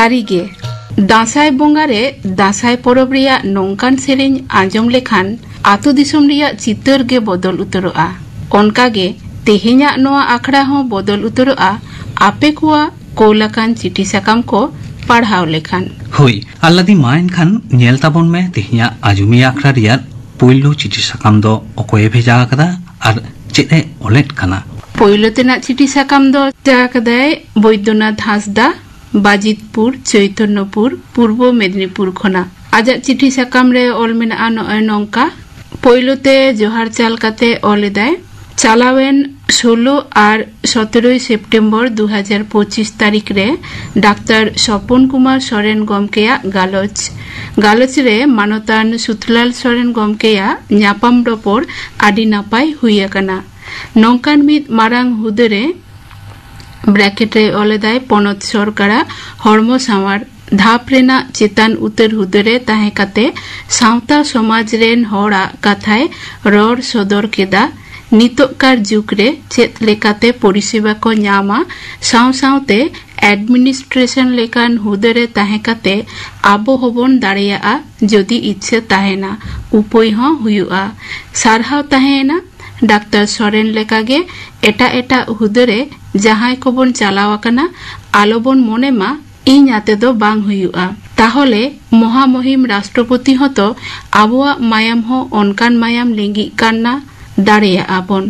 ᱥᱟᱹᱨᱤᱜᱮ, ᱫᱟᱸᱥᱟᱭ ᱵᱚᱸᱜᱟ ᱨᱮ ᱫᱟᱸᱥᱟᱭ ᱯᱚᱨᱚᱵᱽ ᱨᱮᱭᱟᱜ ᱱᱚᱝᱠᱟᱱ ᱥᱮᱨᱮᱧ ᱟᱸᱡᱚᱢ ᱞᱮᱠᱷᱟᱱ ᱟᱛᱳ ᱫᱤᱥᱚᱢ ᱨᱮᱭᱟᱜ ᱪᱤᱛᱟᱹᱨ ᱜᱮ ᱵᱚᱫᱚᱞ ᱩᱛᱟᱹᱨᱚᱜᱼᱟ᱾ ᱚᱱᱠᱟᱜᱮ, ᱛᱮᱦᱮᱧᱟᱜ ᱱᱚᱣᱟ ᱟᱠᱷᱲᱟ ᱦᱚᱸ ᱵᱚᱫᱚᱞ ᱩᱛᱟᱹᱨᱚᱜᱼᱟ ᱟᱯᱮ ᱠᱚᱣᱟᱜ ᱠᱳᱞ ᱟᱠᱟᱱ ᱪᱤᱴᱷᱤ ᱥᱟᱠᱟᱢ ᱠᱚ ᱯᱟᱲᱦᱟᱣ ᱞᱮᱠᱷᱟᱱ᱾ ᱦᱳᱭ, ᱟᱞᱞᱟᱫᱤ, ᱢᱟ ᱮᱱᱠᱷᱟᱱ ᱧᱮᱞ ᱛᱟᱵᱚᱱ ᱢᱮ ᱛᱮᱦᱮᱧᱟᱜ ᱟᱡᱚᱢᱤᱭᱟᱹ ᱟᱠᱷᱲᱟ ᱨᱮᱭᱟᱜ ᱯᱳᱭᱞᱳ ᱪᱤᱴᱷᱤ ᱥᱟᱠᱟᱢ ᱫᱚ ᱚᱠᱚᱭᱮ ᱵᱷᱮᱡᱟ ᱟᱠᱟᱫᱟ ᱟᱨ ᱪᱮᱫ ᱮ ᱚᱞᱮᱫ ᱠᱟᱱᱟ? ᱯᱳᱭᱞᱳ ᱛᱮᱱᱟᱜ ᱪᱤᱴᱷᱤ ᱥᱟᱠᱟᱢ ᱫᱚ ᱵᱷᱮᱡᱟ ᱟᱠᱟᱫᱟᱭ ᱵᱳᱭᱫᱚᱱᱟᱛᱷ ᱦᱟᱸᱥᱫᱟ, ᱵᱟᱡᱤᱛᱯᱩᱨ, ᱪᱳᱭᱛᱚᱱᱱᱚᱯᱩᱨ, ᱯᱩᱨᱵᱚ ᱢᱮᱫᱤᱱᱤᱯᱩᱨ ᱠᱷᱚᱱᱟᱜ᱾ ᱟᱡᱟᱜ ᱪᱤᱴᱷᱤ ᱥᱟᱠᱟᱢ ᱨᱮ ᱚᱞ ᱢᱮᱱᱟᱜᱼᱟ ᱱᱚᱜᱼᱚᱭ ᱱᱚᱝᱠᱟ᱾ ᱯᱳᱭᱞᱳ ᱛᱮ ᱡᱚᱦᱟᱨ ᱪᱟᱞ ᱠᱟᱛᱮ ᱚᱞ ᱮᱫᱟᱭ, ᱪᱟᱞᱟᱣᱮᱱ ᱥᱳᱞᱳ ᱟᱨ ᱥᱚᱛᱮᱨᱳᱭ ᱥᱮᱯᱴᱮᱢᱵᱚᱨ ᱫᱩ ᱦᱟᱡᱟᱨ ᱯᱚᱸᱪᱤᱥ ᱛᱟᱹᱨᱤᱠᱷ ᱨᱮ ᱰᱟᱠᱛᱟᱨ ᱥᱚᱯᱚᱱ ᱠᱩᱢᱟᱨ ᱥᱚᱨᱮᱱ ᱜᱚᱢᱠᱮᱭᱟᱜ ᱜᱟᱞᱚᱪ, ᱜᱟᱞᱚᱪ ᱨᱮ ᱢᱟᱱᱚᱛᱟᱱ ᱥᱩᱛᱞᱟᱞ ᱥᱚᱨᱮᱱ ᱜᱚᱢᱠᱮᱭᱟᱜ ᱧᱟᱯᱟᱢ ᱨᱚᱯᱚᱲ ᱟᱹᱰᱤ ᱱᱟᱯᱟᱭ ᱦᱩᱭ ᱟᱠᱟᱱᱟ᱾ ᱱᱚᱝᱠᱟᱱ ᱢᱤᱫ ᱢᱟᱨᱟᱝ ᱦᱩᱫᱟᱹ ᱨᱮ, ᱵᱨᱮᱠᱮᱴ ᱨᱮ ᱚᱞ ᱮᱫᱟᱭ, ᱯᱚᱱᱚᱛ ᱥᱚᱨᱠᱟᱨᱟᱜ ᱦᱚᱲᱢᱚ ᱥᱟᱶᱟᱨ ᱫᱷᱟᱯ ᱨᱮᱱᱟᱜ ᱪᱮᱛᱟᱱ ᱩᱛᱟᱹᱨ ᱦᱩᱫᱟᱹ ᱨᱮ ᱛᱟᱦᱮᱸ ᱠᱟᱛᱮ ᱥᱟᱶᱛᱟ ᱥᱚᱢᱟᱡᱽ ᱨᱮᱱ ᱦᱚᱲᱟᱜ ᱠᱟᱛᱷᱟᱭ ᱨᱚᱲ ᱥᱚᱫᱚᱨ ᱠᱮᱫᱟ᱾ ᱱᱤᱛᱚᱜ ᱠᱟᱨ ᱡᱩᱜᱽ ᱨᱮ ᱪᱮᱫ ᱞᱮᱠᱟᱛᱮ ᱯᱚᱨᱤᱥᱮᱵᱟ ᱠᱚ ᱧᱟᱢᱟ, ᱥᱟᱶ ᱥᱟᱶᱛᱮ ᱮᱰᱢᱤᱱᱤᱥᱴᱨᱮᱥᱚᱱ ᱞᱮᱠᱟᱱ ᱦᱩᱫᱟᱹ ᱨᱮ ᱛᱟᱦᱮᱸ ᱠᱟᱛᱮ ᱟᱵᱚ ᱦᱚᱸᱵᱚᱱ ᱫᱟᱲᱮᱭᱟᱜᱼᱟ, ᱡᱩᱫᱤ ᱤᱪᱪᱷᱟᱹ ᱛᱟᱦᱮᱱᱟ, ᱩᱯᱟᱹᱭ ᱦᱚᱸ ᱦᱩᱭᱩᱜᱼᱟ᱾ ᱥᱟᱨᱦᱟᱣ ᱛᱟᱦᱮᱸᱭᱮᱱᱟ᱾ ᱰᱟᱠᱛᱟᱨ ᱥᱚᱨᱮᱱ ᱞᱮᱠᱟᱜᱮ ᱮᱴᱟᱜ ᱮᱴᱟᱜ ᱦᱩᱫᱟᱹ ᱨᱮ ᱡᱟᱦᱟᱸᱭ ᱠᱚᱵᱚᱱ ᱪᱟᱞᱟᱣ ᱟᱠᱟᱱᱟ, ᱟᱞᱚᱵᱚᱱ ᱢᱚᱱᱮ ᱢᱟ ᱤᱧ ᱟᱛᱮ ᱫᱚ ᱵᱟᱝ ᱦᱩᱭᱩᱜᱼᱟ᱾ ᱛᱟᱦᱚᱞᱮ ᱢᱚᱦᱟᱢᱚᱦᱤᱢ ᱨᱟᱥᱴᱨᱚᱯᱚᱛᱤ ᱦᱚᱸᱛᱚ ᱟᱵᱚᱣᱟᱜ ᱢᱟᱭᱟᱢ ᱦᱚᱸ ᱚᱱᱠᱟᱱ ᱢᱟᱭᱟᱢ ᱞᱤᱸᱜᱤᱜ ᱠᱟᱱᱟ, ᱫᱟᱲᱮᱭᱟᱜᱼᱟ ᱵᱚᱱ᱾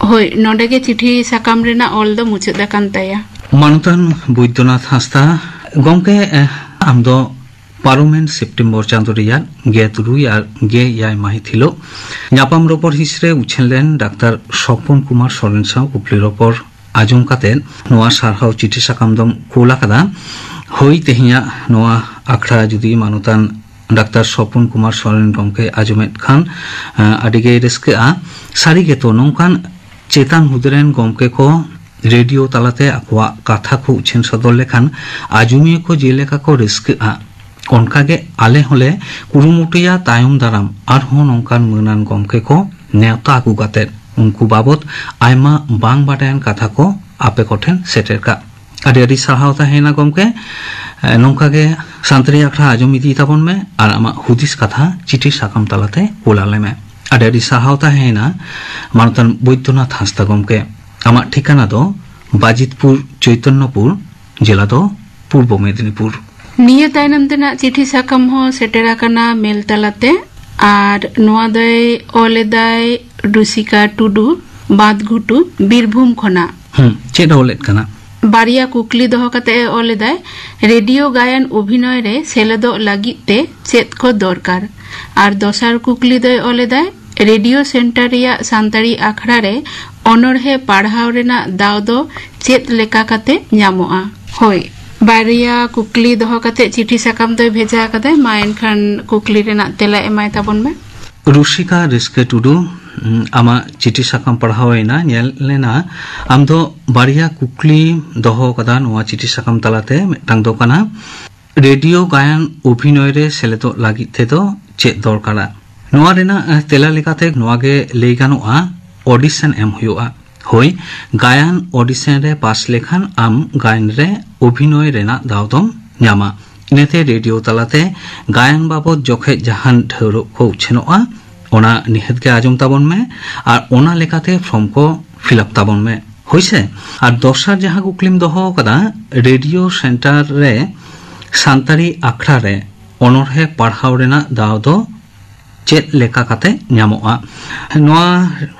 ᱦᱳᱭ, ᱱᱚᱰᱮ ᱜᱮ ᱪᱤᱴᱷᱤ ᱥᱟᱠᱟᱢ ᱨᱮᱱᱟᱜ ᱚᱞ ᱫᱚ ᱢᱩᱪᱟᱹᱫ ᱟᱠᱟᱱ ᱛᱟᱭᱟ᱾ ᱢᱟᱱᱚᱛᱟᱱ ᱵᱳᱭᱫᱚᱱᱟᱛᱷ ᱦᱟᱸᱥᱫᱟ ᱜᱚᱢᱠᱮ, ᱮ, ᱟᱢ ᱫᱚ ᱯᱟᱨᱚᱢᱮᱱ ᱥᱮᱯᱴᱮᱢᱵᱚᱨ ᱪᱟᱸᱫᱚ ᱨᱮᱭᱟᱜ ᱜᱮᱞ ᱛᱩᱨᱩᱭ ᱟᱨ ᱜᱮᱞ ᱮᱭᱟᱭ ᱢᱟᱹᱦᱤᱛ ᱦᱤᱞᱳᱜ ᱧᱟᱯᱟᱢ ᱨᱚᱯᱚᱲ ᱦᱤᱸᱥ ᱨᱮ ᱩᱪᱷᱟᱹᱱ ᱞᱮᱱ ᱰᱟᱠᱛᱟᱨ ᱥᱚᱯᱚᱱ ᱠᱩᱢᱟᱨ ᱥᱚᱨᱮᱱ ᱥᱟᱶ ᱠᱩᱠᱞᱤ ᱨᱚᱯᱚᱲ ᱟᱸᱡᱚᱢ ᱠᱟᱛᱮ ᱱᱚᱣᱟ ᱥᱟᱨᱦᱟᱣ ᱪᱤᱴᱷᱤ ᱥᱟᱠᱟᱢ ᱫᱚᱢ ᱠᱳᱞ ᱟᱠᱟᱫᱟ᱾ ᱦᱳᱭ, ᱛᱮᱦᱮᱧᱟᱜ ᱱᱚᱣᱟ ᱟᱠᱷᱲᱟ ᱡᱩᱫᱤ ᱢᱟᱱᱚᱛᱟᱱ ᱰᱟᱠᱛᱟᱨ ᱥᱚᱯᱚᱱ ᱠᱩᱢᱟᱨ ᱥᱚᱨᱮᱱ ᱜᱚᱢᱠᱮ ᱟᱸᱡᱚᱢᱮᱫ ᱠᱷᱟᱱ, ᱮ, ᱟᱹᱰᱤ ᱜᱮᱭ ᱨᱟᱹᱥᱠᱟᱹᱜᱼᱟ᱾ ᱥᱟᱹᱨᱤ ᱜᱮᱛᱚ, ᱱᱚᱝᱠᱟᱱ ᱪᱮᱛᱟᱱ ᱦᱩᱫᱟᱹ ᱨᱮᱱ ᱜᱚᱢᱠᱮ ᱠᱚ ᱨᱮᱰᱤᱭᱳ ᱛᱟᱞᱟᱛᱮ ᱟᱠᱚᱣᱟᱜ ᱠᱟᱛᱷᱟ ᱠᱚ ᱩᱪᱷᱟᱹᱱ ᱥᱚᱫᱚᱨ ᱞᱮᱠᱷᱟᱱ ᱟᱸᱡᱚᱢᱤᱭᱟᱹ ᱠᱚ ᱡᱮᱞᱮᱠᱟ ᱠᱚ ᱨᱟᱹᱥᱠᱟᱹᱜᱼᱟ, ᱚᱱᱠᱟᱜᱮ ᱟᱞᱮ ᱦᱚᱸᱞᱮ ᱠᱩᱨᱩᱢᱩᱴᱩᱭᱟ ᱛᱟᱭᱚᱢ ᱫᱟᱨᱟᱢ ᱟᱨᱦᱚᱸ ᱱᱚᱝᱠᱟᱱ ᱢᱟᱹᱱᱟᱱ ᱜᱚᱢᱠᱮ ᱠᱚ ᱱᱮᱣᱛᱟ ᱟᱹᱜᱩ ᱠᱟᱛᱮ ᱩᱱᱠᱩ ᱵᱟᱵᱚᱛ ᱟᱭᱢᱟ ᱵᱟᱝ ᱵᱟᱰᱟᱭᱟᱱ ᱠᱟᱛᱷᱟ ᱠᱚ ᱟᱯᱮ ᱠᱚᱴᱷᱮᱱ ᱥᱮᱴᱮᱨ ᱠᱟᱜ᱾ ᱟᱹᱰᱤ ᱟᱹᱰᱤ ᱥᱟᱨᱦᱟᱣ ᱛᱟᱦᱮᱸᱭᱮᱱᱟ ᱜᱚᱢᱠᱮ᱾ ᱱᱚᱝᱠᱟ ᱜᱮ ᱥᱟᱱᱛᱟᱲᱤ ᱟᱠᱷᱲᱟ ᱟᱸᱡᱚᱢ ᱤᱫᱤ ᱛᱟᱵᱚᱱ ᱢᱮ ᱟᱨ ᱟᱢᱟᱜ ᱦᱩᱫᱤᱥ ᱠᱟᱛᱷᱟ ᱪᱤᱴᱷᱤ ᱥᱟᱠᱟᱢ ᱛᱟᱞᱟᱛᱮ ᱠᱩᱞ ᱟᱞᱮ ᱢᱮ᱾ ᱟᱹᱰᱤ ᱟᱹᱰᱤ ᱥᱟᱨᱦᱟᱣ ᱛᱟᱦᱮᱸᱭᱮᱱᱟ ᱢᱟᱱᱚᱛᱟᱱ ᱵᱳᱭᱫᱚᱱᱟᱛᱷ ᱦᱟᱸᱥᱫᱟ ᱜᱚᱢᱠᱮ᱾ ᱟᱢᱟᱜ ᱴᱷᱤᱠᱟᱹᱱᱟ ᱫᱚ ᱵᱟᱡᱤᱛᱯᱩᱨ, ᱪᱳᱭᱛᱚᱱᱱᱚᱯᱩᱨ, ᱡᱮᱞᱟ ᱫᱚ ᱯᱩᱨᱵᱚ ᱢᱮᱫᱤᱱᱤᱯᱩᱨ᱾ ᱱᱤᱭᱟᱹ ᱛᱟᱭᱱᱚᱢ ᱛᱮᱱᱟᱜ ᱪᱤᱴᱷᱤ ᱥᱟᱠᱟᱢ ᱦᱚᱸ ᱥᱮᱴᱮᱨ ᱟᱠᱟᱱᱟ ᱢᱮᱞ ᱛᱟᱞᱟᱛᱮ, ᱟᱨ ᱱᱚᱣᱟ ᱫᱚᱭ ᱚᱞ ᱮᱫᱟᱭ ᱨᱩᱥᱤᱠᱟ ᱴᱩᱰᱩ, ᱵᱟᱸᱫᱷᱜᱷᱩᱴᱩ, ᱵᱤᱨᱵᱷᱩᱢ ᱠᱷᱚᱱᱟᱜ᱾ ᱦᱩᱸ, ᱪᱮᱫ ᱮ ᱚᱞᱮᱫ ᱠᱟᱱᱟ? ᱵᱟᱨᱭᱟ ᱠᱩᱠᱞᱤ ᱫᱚᱦᱚ ᱠᱟᱛᱮ ᱮ ᱚᱞ ᱮᱫᱟᱭ, ᱨᱮᱰᱤᱭᱳ ᱜᱟᱭᱟᱱ ᱚᱵᱷᱤᱱᱚᱭ ᱨᱮ ᱥᱮᱞᱮᱫᱚᱜ ᱞᱟᱹᱜᱤᱫ ᱛᱮ ᱪᱮᱫ ᱠᱚ ᱫᱚᱨᱠᱟᱨ? ᱟᱨ ᱫᱚᱥᱟᱨ ᱠᱩᱠᱞᱤ ᱫᱚᱭ ᱚᱞ ᱮᱫᱟᱭ, ᱨᱮᱰᱤᱭᱳ ᱥᱮᱱᱴᱟᱨ ᱨᱮᱭᱟᱜ ᱥᱟᱱᱛᱟᱲᱤ ᱟᱠᱷᱲᱟ ᱨᱮ ᱚᱱᱚᱬᱦᱮ ᱯᱟᱲᱦᱟᱣ ᱨᱮᱱᱟᱜ ᱫᱟᱣ ᱫᱚ ᱪᱮᱫ ᱞᱮᱠᱟ ᱠᱟᱛᱮ ᱧᱟᱢᱚᱜᱼᱟ? ᱦᱳᱭ, ᱵᱟᱨᱭᱟ ᱠᱩᱠᱞᱤ ᱫᱚᱦᱚ ᱠᱟᱛᱮ ᱪᱤᱴᱷᱤ ᱥᱟᱠᱟᱢ ᱫᱚᱭ ᱵᱷᱮᱡᱟ ᱟᱠᱟᱫᱟᱭ᱾ ᱢᱟ ᱮᱱᱠᱷᱟᱱ ᱠᱩᱠᱞᱤ ᱨᱮᱱᱟᱜ ᱛᱮᱞᱟ ᱮᱢᱟᱭ ᱛᱟᱵᱚᱱ ᱢᱮ᱾ ᱨᱩᱥᱤᱠᱟ ᱨᱟᱹᱥᱠᱟᱹ ᱴᱩᱰᱩ, ᱩᱸ, ᱟᱢᱟᱜ ᱪᱤᱴᱷᱤ ᱥᱟᱠᱟᱢ ᱯᱟᱲᱦᱟᱣ ᱮᱱᱟ, ᱧᱮᱞ ᱞᱮᱱᱟ᱾ ᱟᱢ ᱫᱚ ᱵᱟᱨᱭᱟ ᱠᱩᱠᱞᱤ ᱫᱚᱦᱚ ᱟᱠᱟᱫᱟ ᱱᱚᱣᱟ ᱪᱤᱴᱷᱤ ᱥᱟᱠᱟᱢ ᱛᱟᱞᱟᱛᱮ᱾ ᱢᱤᱫᱴᱟᱝ ᱫᱚ ᱠᱟᱱᱟ, ᱨᱮᱰᱤᱭᱳ ᱜᱟᱭᱟᱱ ᱚᱵᱷᱤᱱᱚᱭ ᱨᱮ ᱥᱮᱞᱮᱫᱚᱜ ᱞᱟᱹᱜᱤᱫ ᱛᱮᱫᱚ ᱪᱮᱫ ᱫᱚᱨᱠᱟᱨᱟ? ᱱᱚᱣᱟ ᱨᱮᱱᱟᱜ, ᱮ, ᱛᱮᱞᱟ ᱞᱮᱠᱟᱛᱮ ᱱᱚᱣᱟ ᱜᱮ ᱞᱟᱹᱭ ᱜᱟᱱᱚᱜᱼᱟ, ᱚᱰᱤᱥᱚᱱ ᱮᱢ ᱦᱩᱭᱩᱜᱼᱟ᱾ ᱦᱳᱭ, ᱜᱟᱭᱟᱱ ᱚᱰᱤᱥᱚᱱ ᱨᱮ ᱯᱟᱥ ᱞᱮᱠᱷᱟᱱ ᱟᱢ ᱜᱟᱭᱟᱱ ᱨᱮ ᱚᱵᱷᱤᱱᱚᱭ ᱨᱮᱱᱟᱜ ᱫᱟᱣ ᱫᱚᱢ ᱧᱟᱢᱟ᱾ ᱤᱱᱟᱹᱛᱮ ᱨᱮᱰᱤᱭᱳ ᱛᱟᱞᱟᱛᱮ ᱜᱟᱭᱟᱱ ᱵᱟᱵᱚᱫ ᱡᱚᱠᱷᱮᱡ ᱡᱟᱦᱟᱱ ᱰᱷᱟᱹᱣᱨᱟᱹᱜ ᱠᱚ ᱩᱪᱷᱟᱹᱱᱚᱜᱼᱟ, ᱚᱱᱟ ᱱᱤᱦᱟᱹᱛ ᱜᱮ ᱟᱸᱡᱚᱢ ᱛᱟᱵᱚᱱ ᱢᱮ ᱟᱨ ᱚᱱᱟ ᱞᱮᱠᱟᱛᱮ ᱯᱷᱨᱚᱢ ᱠᱚ ᱯᱷᱤᱞᱟᱯ ᱛᱟᱵᱚᱱ ᱢᱮ᱾ ᱦᱳᱭᱥᱮ? ᱟᱨ ᱫᱚᱥᱟᱨ ᱡᱟᱦᱟᱸ ᱠᱩᱠᱞᱤᱢ ᱫᱚᱦᱚ ᱟᱠᱟᱫᱟ, ᱨᱮᱰᱤᱭᱳ ᱥᱮᱱᱴᱟᱨ ᱨᱮ ᱥᱟᱱᱛᱟᱲᱤ ᱟᱠᱷᱲᱟ ᱨᱮ ᱚᱱᱚᱬᱦᱮ ᱯᱟᱲᱦᱟᱣ ᱨᱮᱱᱟᱜ ᱫᱟᱣ ᱫᱚ ᱪᱮᱫ ᱞᱮᱠᱟ ᱠᱟᱛᱮ ᱧᱟᱢᱚᱜᱼᱟ? ᱱᱚᱣᱟ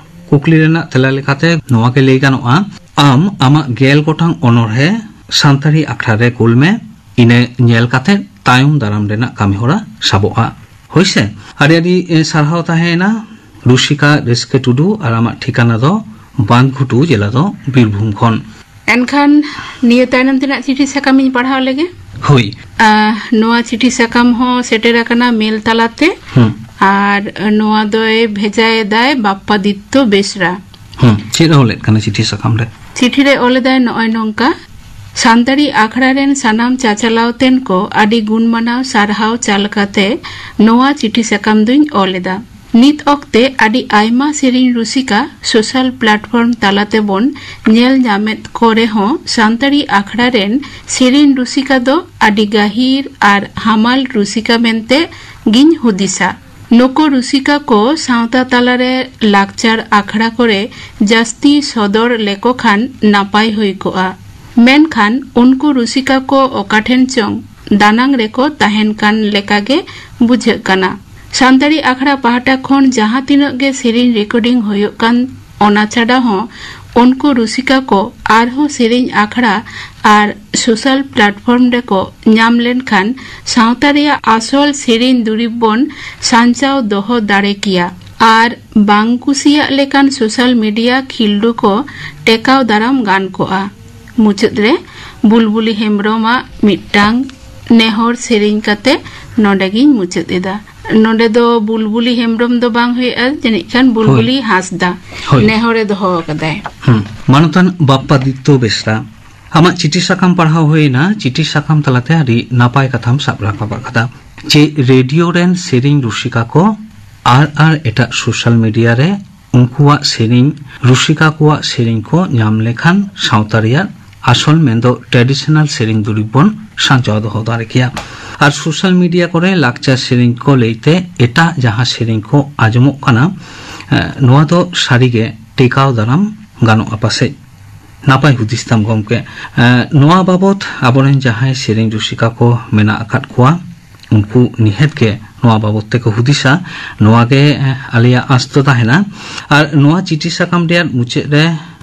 ᱠᱩᱠᱞᱤ ᱨᱮᱱᱟᱜ ᱛᱮᱞᱟ ᱞᱮᱠᱟᱛᱮ ᱱᱚᱣᱟ ᱜᱮ ᱞᱟᱹᱭ ᱜᱟᱱᱚᱜᱼᱟ, ᱟᱢ ᱟᱢᱟᱜ ᱜᱮᱞ ᱜᱚᱴᱟᱝ ᱚᱱᱚᱬᱦᱮ ᱥᱟᱱᱛᱟᱲᱤ ᱟᱠᱷᱲᱟ ᱨᱮ ᱠᱩᱞ ᱢᱮ, ᱤᱱᱟᱹ ᱧᱮᱞ ᱠᱟᱛᱮ ᱛᱟᱭᱚᱢ ᱫᱟᱨᱟᱢ ᱨᱮᱱᱟᱜ ᱠᱟᱹᱢᱤᱦᱚᱨᱟ ᱥᱟᱵᱚᱜᱼᱟ᱾ ᱦᱳᱭᱥᱮ? ᱟᱹᱰᱤ ᱟᱹᱰᱤ, ᱮ, ᱥᱟᱨᱦᱟᱣ ᱛᱟᱦᱮᱸᱭᱮᱱᱟ ᱨᱩᱥᱤᱠᱟ ᱨᱟᱹᱥᱠᱟᱹ ᱴᱩᱰᱩ, ᱟᱨ ᱟᱢᱟᱜ ᱴᱷᱤᱠᱟᱱᱟ ᱫᱚ ᱵᱟᱸᱫᱷᱜᱷᱩᱴᱩ, ᱡᱮᱞᱟ ᱫᱚ ᱵᱤᱨᱵᱷᱩᱢ ᱠᱷᱚᱱ᱾ ᱮᱱᱠᱷᱟᱱ ᱱᱤᱭᱟᱹ ᱛᱟᱭᱱᱚᱢ ᱛᱮᱱᱟᱜ ᱪᱤᱴᱷᱤ ᱥᱟᱠᱟᱢ ᱤᱧ ᱯᱟᱲᱦᱟᱣ ᱞᱮᱜᱮ᱾ ᱦᱳᱭ᱾ ᱟᱦ, ᱱᱚᱣᱟ ᱪᱤᱴᱷᱤ ᱥᱟᱠᱟᱢ ᱦᱚᱸ ᱥᱮᱴᱮᱨ ᱟᱠᱟᱱᱟ ᱢᱮᱞ ᱛᱟᱞᱟᱛᱮ᱾ ᱦᱩᱸ᱾ ᱟᱨ ᱱᱚᱣᱟ ᱫᱚᱭ ᱵᱷᱮᱡᱟᱭᱮᱫᱟᱭ ᱵᱟᱯᱯᱟᱫᱤᱛᱛᱚ ᱵᱮᱥᱨᱟ᱾ ᱦᱩᱸ, ᱪᱮᱫ ᱮ ᱚᱞᱮᱫ ᱠᱟᱱᱟ ᱪᱤᱴᱷᱤ ᱥᱟᱠᱟᱢ ᱨᱮ? ᱪᱤᱴᱷᱤ ᱨᱮ ᱚᱞ ᱮᱫᱟᱭ ᱱᱚᱜᱼᱚᱭ ᱱᱚᱝᱠᱟ, ᱥᱟᱱᱛᱟᱲᱤ ᱟᱠᱷᱲᱟ ᱨᱮᱱ ᱥᱟᱱᱟᱢ ᱪᱟᱪᱟᱞᱟᱣ ᱛᱮᱱ ᱠᱚ ᱟᱹᱰᱤ ᱜᱩᱱ ᱢᱟᱱᱟᱣ ᱥᱟᱨᱦᱟᱣ ᱪᱟᱞ ᱠᱟᱛᱮ ᱱᱚᱣᱟ ᱪᱤᱴᱷᱤ ᱥᱟᱠᱟᱢ ᱫᱩᱧ ᱚᱞ ᱮᱫᱟ᱾ ᱱᱤᱛ ᱚᱠᱛᱮ ᱟᱹᱰᱤ ᱟᱭᱢᱟ ᱥᱮᱨᱮᱧ ᱨᱩᱥᱤᱠᱟ ᱥᱳᱥᱟᱞ ᱯᱞᱟᱴᱯᱷᱚᱨᱢ ᱛᱟᱞᱟ ᱛᱮᱵᱚᱱ ᱧᱮᱞ ᱧᱟᱢᱮᱫ ᱠᱚ ᱨᱮᱦᱚᱸ, ᱥᱟᱱᱛᱟᱲᱤ ᱟᱠᱷᱲᱟ ᱨᱮᱱ ᱥᱮᱨᱮᱧ ᱨᱩᱥᱤᱠᱟ ᱫᱚ ᱟᱹᱰᱤ ᱜᱟᱹᱦᱤᱨ ᱟᱨ ᱦᱟᱢᱟᱞ ᱨᱩᱥᱤᱠᱟ ᱢᱮᱱᱛᱮ ᱜᱤᱧ ᱦᱩᱫᱤᱥᱟ᱾ ᱱᱩᱠᱩ ᱨᱩᱥᱤᱠᱟ ᱠᱚ ᱥᱟᱶᱛᱟ ᱛᱟᱞᱟᱨᱮ ᱞᱟᱠᱪᱟᱨ ᱟᱠᱷᱲᱟ ᱠᱚᱨᱮ ᱡᱟᱹᱥᱛᱤ ᱥᱚᱫᱚᱨ ᱞᱮᱠᱚ ᱠᱷᱟᱱ ᱱᱟᱯᱟᱭ ᱦᱩᱭ ᱠᱚᱜᱼᱟ᱾ ᱢᱮᱱᱠᱷᱟᱱ ᱩᱱᱠᱩ ᱨᱩᱥᱤᱠᱟ ᱠᱚ ᱚᱠᱟ ᱴᱷᱮᱱ ᱪᱚᱝ ᱫᱟᱱᱟᱝ ᱨᱮᱠᱚ ᱛᱟᱦᱮᱱ ᱠᱟᱱ ᱞᱮᱠᱟ ᱜᱮ ᱵᱩᱡᱷᱟᱹᱜ ᱠᱟᱱᱟ᱾ ᱥᱟᱱᱛᱟᱲᱤ ᱟᱠᱷᱲᱟ ᱯᱟᱦᱴᱟ ᱠᱷᱚᱱ ᱡᱟᱦᱟᱸ ᱛᱤᱱᱟᱹᱜ ᱜᱮ ᱥᱮᱨᱮᱧ ᱨᱮᱠᱚᱨᱰᱤᱝ ᱦᱩᱭᱩᱜ ᱠᱟᱱ, ᱚᱱᱟ ᱪᱷᱟᱰᱟ ᱦᱚᱸ ᱩᱱᱠᱩ ᱨᱩᱥᱤᱠᱟ ᱠᱚ ᱟᱨᱦᱚᱸ ᱥᱮᱨᱮᱧ ᱟᱠᱷᱲᱟ ᱟᱨ ᱥᱳᱥᱟᱞ ᱯᱞᱟᱴᱯᱷᱚᱨᱢ ᱨᱮᱠᱚ ᱧᱟᱢ ᱞᱮᱱᱠᱷᱟᱱ ᱥᱟᱶᱛᱟ ᱨᱮᱭᱟᱜ ᱟᱥᱚᱞ ᱥᱮᱨᱮᱧ ᱫᱩᱨᱤᱵ ᱵᱚᱱ ᱥᱟᱧᱪᱟᱣ ᱫᱚᱦᱚ ᱫᱟᱲᱮ ᱠᱮᱭᱟ ᱟᱨ ᱵᱟᱝ ᱠᱩᱥᱤᱭᱟᱜ ᱞᱮᱠᱟᱱ ᱥᱳᱥᱟᱞ ᱢᱤᱰᱤᱭᱟ ᱠᱷᱤᱞᱰᱩ ᱠᱚ ᱴᱮᱠᱟᱣ ᱫᱟᱨᱟᱢ ᱜᱟᱱ ᱠᱚᱜᱼᱟ᱾ ᱢᱩᱪᱟᱹᱫ ᱨᱮ ᱵᱩᱞᱵᱩᱞᱤ ᱦᱮᱢᱵᱨᱚᱢᱟᱜ ᱢᱤᱫᱴᱟᱝ ᱱᱮᱦᱚᱨ ᱥᱮᱨᱮᱧ ᱠᱟᱛᱮ ᱱᱚᱰᱮ ᱜᱤᱧ ᱢᱩᱪᱟᱹᱫ ᱮᱫᱟ᱾ ᱱᱚᱰᱮ ᱫᱚ ᱵᱩᱞᱵᱩᱞᱤ ᱦᱮᱢᱵᱨᱚᱢ ᱫᱚ ᱵᱟᱝ ᱦᱩᱭᱩᱜᱼᱟ, ᱡᱟᱹᱱᱤᱡ ᱠᱷᱟᱱ ᱵᱩᱞᱵᱩᱞᱤ ᱦᱳᱭ᱾ ᱦᱟᱸᱥᱫᱟ ᱦᱳᱭ᱾ ᱱᱮᱦᱚᱨᱮ ᱫᱚᱦᱚ ᱟᱠᱟᱫᱟᱭ᱾ ᱦᱩᱸ᱾ ᱢᱟᱱᱚᱛᱟᱱ ᱵᱟᱯᱯᱟ ᱫᱤᱛᱛᱚ ᱵᱮᱥᱨᱟ, ᱟᱢᱟᱜ ᱪᱤᱴᱷᱤ ᱥᱟᱠᱟᱢ ᱯᱟᱲᱦᱟᱣ ᱦᱩᱭᱮᱱᱟ᱾ ᱪᱤᱴᱷᱤ ᱥᱟᱠᱟᱢ ᱛᱟᱞᱟᱛᱮ ᱟᱹᱰᱤ ᱱᱟᱯᱟᱭ ᱠᱟᱛᱷᱟᱢ ᱥᱟᱵ ᱨᱟᱠᱟᱵ ᱟᱠᱟᱫᱟ᱾ ᱪᱮ ᱨᱮᱰᱤᱭᱳ ᱨᱮᱱ ᱥᱮᱨᱮᱧ ᱨᱩᱥᱤᱠᱟ ᱠᱚ ᱟᱨ, ᱟᱨ ᱮᱴᱟᱜ ᱥᱳᱥᱟᱞ ᱢᱤᱰᱤᱭᱟ ᱨᱮ ᱩᱱᱠᱩᱣᱟᱜ ᱥᱮᱨᱮᱧ, ᱨᱩᱥᱤᱠᱟ ᱠᱚᱣᱟᱜ ᱥᱮᱨᱮᱧ ᱠᱚ ᱧᱟᱢ ᱞᱮᱠᱷᱟᱱ ᱥᱟᱶᱛᱟ ᱨᱮᱭᱟᱜ ᱟᱥᱚᱞ ᱢᱮᱱᱫᱚ ᱴᱨᱮᱰᱤᱥᱚᱱᱟᱞ ᱥᱮᱨᱮᱧ ᱫᱩᱨᱤᱵ ᱵᱚᱱ ᱥᱟᱧᱪᱟᱣ ᱫᱚᱦᱚ ᱫᱟᱲᱮ ᱠᱮᱭᱟ᱾ ᱟᱨ ᱥᱳᱥᱟᱞ ᱢᱤᱰᱤᱭᱟ ᱠᱚᱨᱮ ᱞᱟᱠᱪᱟᱨ ᱥᱮᱨᱮᱧ ᱠᱚ ᱞᱟᱹᱭᱛᱮ ᱮᱴᱟᱜ ᱡᱟᱦᱟᱸ ᱥᱮᱨᱮᱧ ᱠᱚ ᱟᱸᱡᱚᱢᱚᱜ ᱠᱟᱱᱟ, ᱮ, ᱱᱚᱣᱟ ᱫᱚ ᱥᱟᱹᱨᱤᱜᱮ ᱴᱮᱠᱟᱣ ᱫᱟᱨᱟᱢ ᱜᱟᱱᱚᱜᱼᱟ ᱯᱟᱥᱮᱡ᱾ ᱱᱟᱯᱟᱭ ᱦᱩᱫᱤᱥ ᱛᱟᱢ ᱜᱚᱢᱠᱮ᱾ ᱮ, ᱱᱚᱣᱟ ᱵᱟᱵᱚᱛ ᱟᱵᱚᱨᱮᱱ ᱡᱟᱦᱟᱸᱭ ᱥᱮᱨᱮᱧ ᱨᱩᱥᱤᱠᱟ ᱠᱚ ᱢᱮᱱᱟᱜ ᱟᱠᱟᱫ ᱠᱚᱣᱟ, ᱩᱱᱠᱩ ᱱᱤᱦᱟᱹᱛ ᱜᱮ ᱱᱚᱣᱟ ᱵᱟᱵᱚᱛ ᱛᱮᱠᱚ ᱦᱩᱫᱤᱥᱟ, ᱱᱚᱣᱟ ᱜᱮ, ᱮ, ᱟᱞᱮᱭᱟᱜ ᱟᱸᱥ ᱫᱚ ᱛᱟᱦᱮᱱᱟ᱾ ᱟᱨ ᱱᱚᱣᱟ ᱪᱤᱴᱷᱤ ᱥᱟᱠᱟᱢ ᱨᱮᱭᱟᱜ ᱢᱩᱪᱟᱹᱫ ᱨᱮ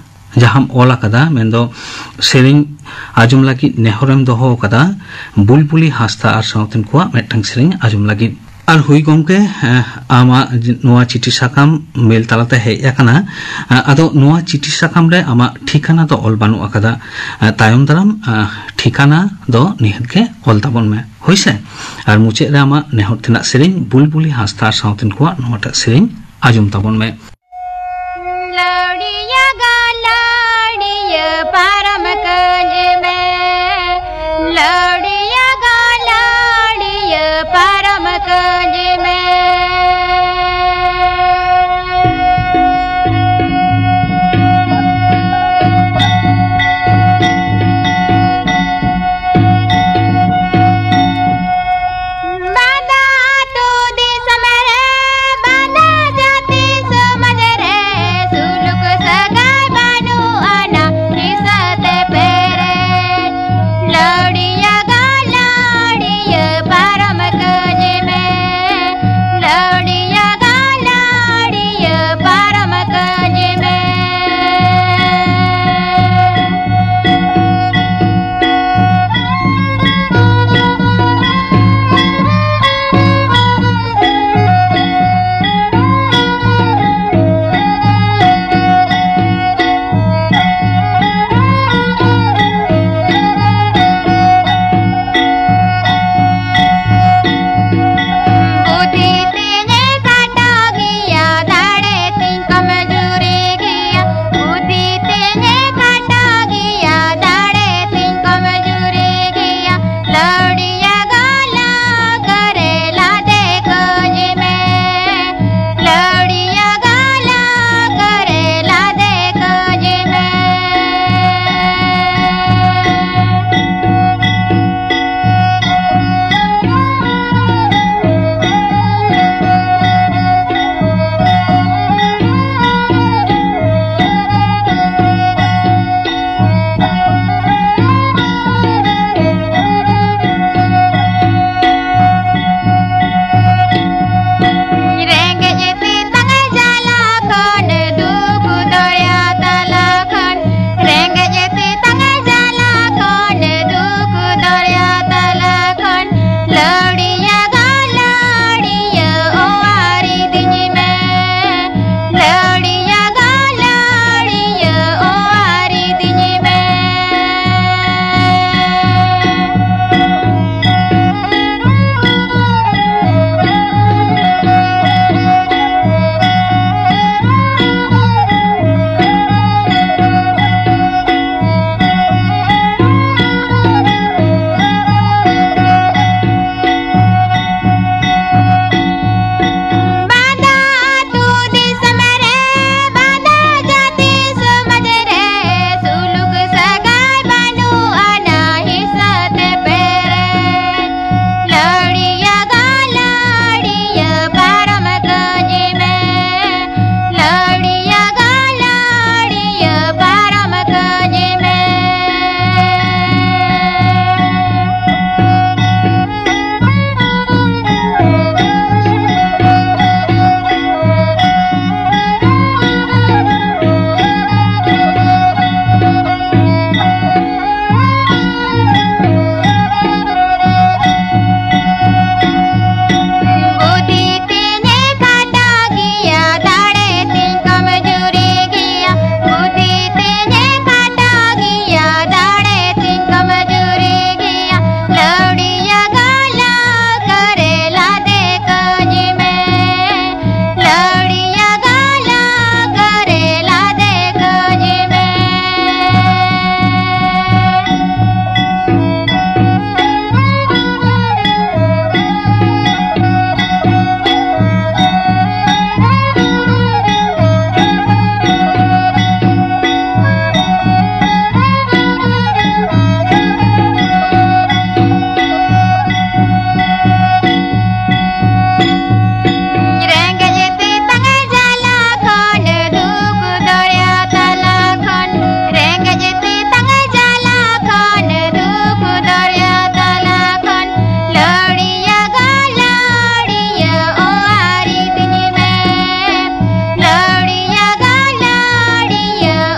ᱡᱟᱦᱟᱸᱢ ᱚᱞ ᱟᱠᱟᱫᱟ, ᱢᱮᱱᱫᱚ ᱥᱮᱨᱮᱧ ᱟᱸᱡᱚᱢ ᱞᱟᱹᱜᱤᱫ ᱱᱮᱦᱚᱨᱮᱢ ᱫᱚᱦᱚ ᱟᱠᱟᱫᱟ, ᱵᱩᱞᱵᱩᱞᱤ ᱦᱟᱸᱥᱫᱟ ᱟᱨ ᱥᱟᱶᱛᱮᱱ ᱠᱚᱣᱟᱜ ᱢᱤᱫᱴᱟᱝ ᱥᱮᱨᱮᱧ ᱟᱸᱡᱚᱢ ᱞᱟᱹᱜᱤᱫ᱾ ᱟᱨ ᱦᱩᱭ ᱜᱚᱢᱠᱮ, ᱮ, ᱟᱢᱟᱜ ᱡᱮ ᱱᱚᱣᱟ ᱪᱤᱴᱷᱤ ᱥᱟᱠᱟᱢ ᱢᱮᱞ ᱛᱟᱞᱟᱛᱮ ᱦᱮᱡ ᱟᱠᱟᱱᱟ, ᱮ, ᱟᱫᱚ ᱱᱚᱣᱟ ᱪᱤᱴᱷᱤ ᱥᱟᱠᱟᱢ ᱨᱮ ᱟᱢᱟᱜ ᱴᱷᱤᱠᱟᱹᱱᱟ ᱫᱚ ᱚᱞ ᱵᱟᱹᱱᱩᱜ ᱟᱠᱟᱫᱟ᱾ ᱮ, ᱛᱟᱭᱚᱢ ᱫᱟᱨᱟᱢ, ᱮ, ᱴᱷᱤᱠᱟᱹᱱᱟ ᱫᱚ ᱱᱤᱦᱟᱹᱛ ᱜᱮ ᱚᱞ ᱛᱟᱵᱚᱱ ᱢᱮ, ᱦᱳᱭᱥᱮ? ᱟᱨ ᱢᱩᱪᱟᱹᱫ ᱨᱮ ᱟᱢᱟᱜ ᱱᱮᱦᱚᱨ ᱛᱮᱱᱟᱜ ᱥᱮᱨᱮᱧ ᱵᱩᱞᱵᱩᱞᱤ ᱦᱟᱸᱥᱫᱟ ᱟᱨ ᱥᱟᱶᱛᱮᱱ ᱠᱚᱣᱟᱜ ᱱᱚᱣᱟᱴᱟᱜ ᱥᱮᱨᱮᱧ ᱟᱸᱡᱚᱢ ᱛᱟᱵᱚᱱ ᱢᱮ᱾ ᱞᱟᱹᱣᱲᱤᱭᱟᱹ ᱜᱟᱞᱟᱲᱤᱭᱟᱹ ᱯᱟᱨᱚᱢ ᱠᱟᱹᱧ ᱢᱮ, ᱞᱟᱹᱣᱲᱤᱭᱟᱹ ᱜᱟᱞᱟᱲᱤᱭᱟᱹ ᱯᱟᱨᱚᱢ ᱠᱟᱹᱧ ᱢᱮ᱾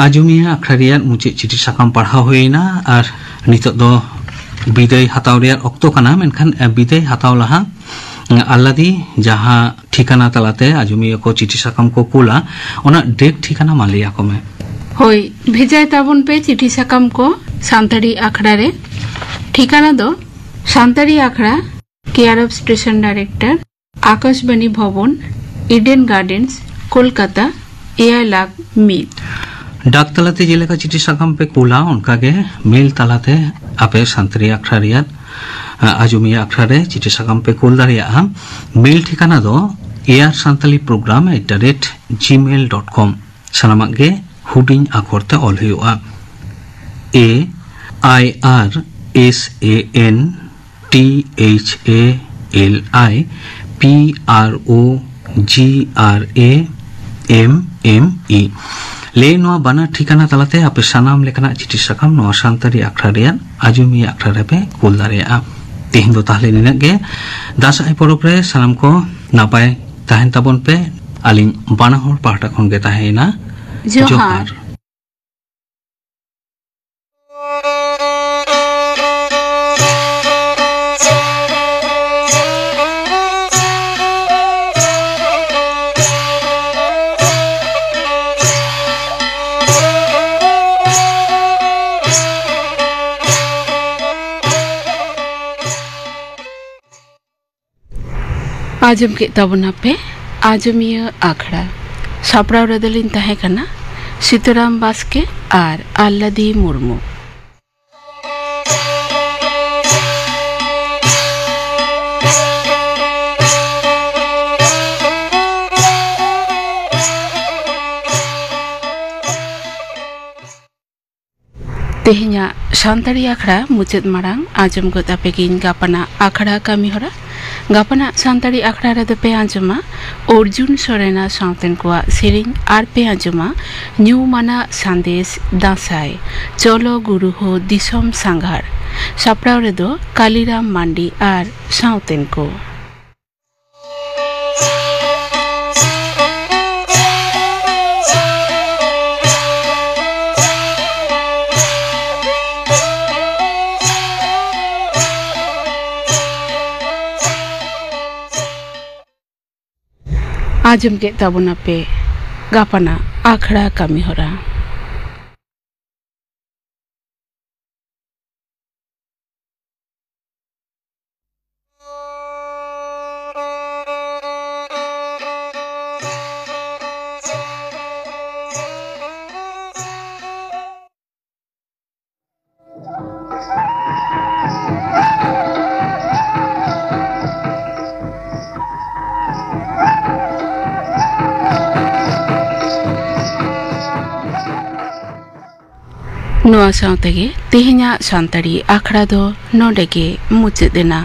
ᱟᱡᱚᱢᱤᱭᱟᱹ ᱟᱠᱷᱲᱟ ᱨᱮᱭᱟᱜ ᱢᱩᱪᱟᱹᱫ ᱪᱤᱴᱷᱤ ᱥᱟᱠᱟᱢ ᱯᱟᱲᱦᱟᱣ ᱦᱩᱭ ᱮᱱᱟ ᱟᱨ ᱱᱤᱛᱚᱜ ᱫᱚ ᱵᱤᱫᱟᱹᱭ ᱦᱟᱛᱟᱣ ᱨᱮᱭᱟᱜ ᱚᱠᱛᱚ ᱠᱟᱱᱟ, ᱢᱮᱱᱠᱷᱟᱱ ᱵᱤᱫᱟᱹᱭ ᱦᱟᱛᱟᱣ ᱞᱟᱦᱟ ᱟᱞᱞᱟᱫᱤ ᱡᱟᱦᱟᱸ ᱴᱷᱤᱠᱟᱱᱟ ᱛᱟᱞᱟᱛᱮ ᱟᱡᱚᱢᱤᱭᱟᱹ ᱠᱚ ᱪᱤᱴᱷᱤ ᱥᱟᱠᱟᱢ ᱠᱚ ᱠᱩᱞᱟ, ᱚᱱᱟ ᱰᱮᱠ ᱴᱷᱤᱠᱟᱱᱟ ᱢᱟ ᱞᱟᱹᱭ ᱟᱠᱚ ᱢᱮ᱾ ᱦᱳᱭ, ᱵᱷᱮᱡᱟᱭ ᱛᱟᱵᱚᱱ ᱯᱮ ᱪᱤᱴᱷᱤ ᱥᱟᱠᱟᱢ ᱠᱚ ᱥᱟᱱᱛᱟᱲᱤ ᱟᱠᱷᱲᱟ ᱨᱮ᱾ ᱴᱷᱤᱠᱟᱱᱟ ᱫᱚ ᱥᱟᱱᱛᱟᱲᱤ ᱟᱠᱷᱲᱟ, care of station director, Akashvani Bhavan, Eden Gardens, Kolkata, ᱮᱭᱟᱭ ᱞᱟᱠᱷ ᱢᱤᱫ᱾ ᱰᱟᱠ ᱛᱟᱞᱟᱛᱮ ᱡᱮᱞᱮᱠᱟ ᱪᱤᱴᱷᱤ ᱥᱟᱠᱟᱢ ᱯᱮ ᱠᱩᱞᱟ, ᱚᱱᱠᱟᱜᱮ ᱢᱮᱞ ᱛᱟᱞᱟᱛᱮ ᱟᱯᱮ ᱥᱟᱱᱛᱟᱲᱤ ᱟᱠᱷᱲᱟ ᱨᱮᱭᱟᱜ, ᱟ, ᱟᱡᱚᱢᱤᱭᱟᱹ ᱟᱠᱷᱲᱟ ᱨᱮ ᱪᱤᱴᱷᱤ ᱥᱟᱠᱟᱢ ᱯᱮ ᱠᱩᱞ ᱫᱟᱲᱮᱭᱟᱜᱼᱟ᱾ ᱢᱮᱞ ᱴᱷᱤᱠᱟᱱᱟ ᱫᱚ air santali program at the rate gmail dot com᱾ ᱥᱟᱱᱟᱢᱟᱜ ᱜᱮ ᱦᱩᱰᱤᱧ ᱟᱠᱷᱚᱨ ᱛᱮ ᱚᱞ ᱦᱩᱭᱩᱜᱼᱟ᱾ A I R S A N T H A L I P R O G R A M M E᱾ ᱞᱟᱹᱭ ᱱᱚᱣᱟ ᱵᱟᱱᱟᱨ ᱴᱷᱤᱠᱟᱱᱟ ᱛᱟᱞᱟᱛᱮ ᱟᱯᱮ ᱥᱟᱱᱟᱢ ᱞᱮᱠᱟᱱᱟᱜ ᱪᱤᱴᱷᱤ ᱥᱟᱠᱟᱢ ᱱᱚᱣᱟ ᱥᱟᱱᱛᱟᱲᱤ ᱟᱠᱷᱲᱟ ᱨᱮᱭᱟᱜ ᱟᱡᱚᱢᱤᱭᱟᱹ ᱟᱠᱷᱲᱟ ᱨᱮᱯᱮ ᱠᱩᱞ ᱫᱟᱲᱮᱭᱟᱜᱼᱟ᱾ ᱛᱮᱦᱮᱧ ᱫᱚ ᱛᱟᱦᱞᱮ ᱱᱤᱱᱟᱹᱜ ᱜᱮ᱾ ᱫᱟᱸᱥᱟᱭ ᱯᱚᱨᱚᱵᱽ ᱨᱮ ᱥᱟᱱᱟᱢ ᱠᱚ ᱱᱟᱯᱟᱭ ᱛᱟᱦᱮᱱ ᱛᱟᱵᱚᱱ ᱯᱮ᱾ ᱟᱹᱞᱤᱧ ᱵᱟᱱᱟ ᱦᱚᱲ ᱯᱟᱦᱴᱟ ᱠᱷᱚᱱ ᱜᱮ ᱛᱟᱦᱮᱸᱭᱮᱱᱟ ᱡᱚᱦᱟᱨ᱾ ᱡᱚᱦᱟᱨ᱾ ᱟᱸᱡᱚᱢ ᱠᱮᱫ ᱛᱟᱵᱚᱱᱟᱯᱮ ᱟᱸᱡᱚᱢᱤᱭᱟᱹ ᱟᱠᱷᱲᱟ᱾ ᱥᱟᱯᱲᱟᱣ ᱨᱮᱫᱚᱞᱤᱧ ᱛᱟᱦᱮᱸ ᱠᱟᱱᱟ ᱥᱤᱛᱟᱹᱨᱟᱢ ᱵᱟᱥᱠᱮ ᱟᱨ ᱟᱞᱞᱟᱫᱤ ᱢᱩᱨᱢᱩ᱾ ᱛᱮᱦᱮᱧᱟᱜ ᱥᱟᱱᱛᱟᱲᱤ ᱟᱠᱷᱲᱟ ᱢᱩᱪᱟᱹᱫ ᱢᱟᱲᱟᱝ ᱟᱸᱡᱚᱢ ᱜᱚᱫ ᱟᱯᱮ ᱜᱤᱧ ᱜᱟᱯᱟᱱᱟᱜ ᱟᱠᱷᱲᱟ ᱠᱟᱹᱢᱤᱦᱚᱨᱟ᱾ ᱜᱟᱯᱟᱱᱟᱜ ᱥᱟᱱᱛᱟᱲᱤ ᱟᱠᱷᱲᱟ ᱨᱮᱫᱚ ᱯᱮ ᱟᱸᱡᱚᱢᱟ ᱚᱨᱡᱩᱱ ᱥᱚᱨᱮᱱᱟᱜ ᱥᱟᱶᱛᱮᱱ ᱠᱚᱣᱟᱜ ᱥᱮᱨᱮᱧ ᱟᱨ ᱯᱮ ᱟᱸᱡᱚᱢᱟ ᱧᱩᱢᱟᱱᱟᱜ ᱥᱟᱸᱫᱮᱥ ᱫᱟᱸᱥᱟᱭ, ᱪᱚᱞᱚ ᱜᱩᱨᱩ ᱦᱳ ᱫᱤᱥᱚᱢ ᱥᱟᱸᱜᱷᱟᱨ᱾ ᱥᱟᱯᱲᱟᱣ ᱨᱮᱫᱚ ᱠᱟᱞᱤᱨᱟᱢ ᱢᱟᱱᱰᱤ ᱟᱨ ᱥᱟᱶᱛᱮᱱ ᱠᱚ᱾ ᱟᱸᱡᱚᱢ ᱠᱮᱫ ᱛᱟᱵᱚᱱᱟᱯᱮ ᱜᱟᱯᱟᱱᱟᱜ ᱟᱠᱷᱲᱟ ᱠᱟᱹᱢᱤ ᱦᱚᱨᱟ᱾ ᱱᱚᱣᱟ ᱥᱟᱶ ᱛᱮᱜᱮ ᱛᱮᱦᱮᱧᱟᱜ ᱥᱟᱱᱛᱟᱲᱤ ᱟᱠᱷᱲᱟ ᱫᱚ ᱱᱚᱰᱮ ᱜᱮ ᱢᱩᱪᱟᱹᱫ ᱮᱱᱟ᱾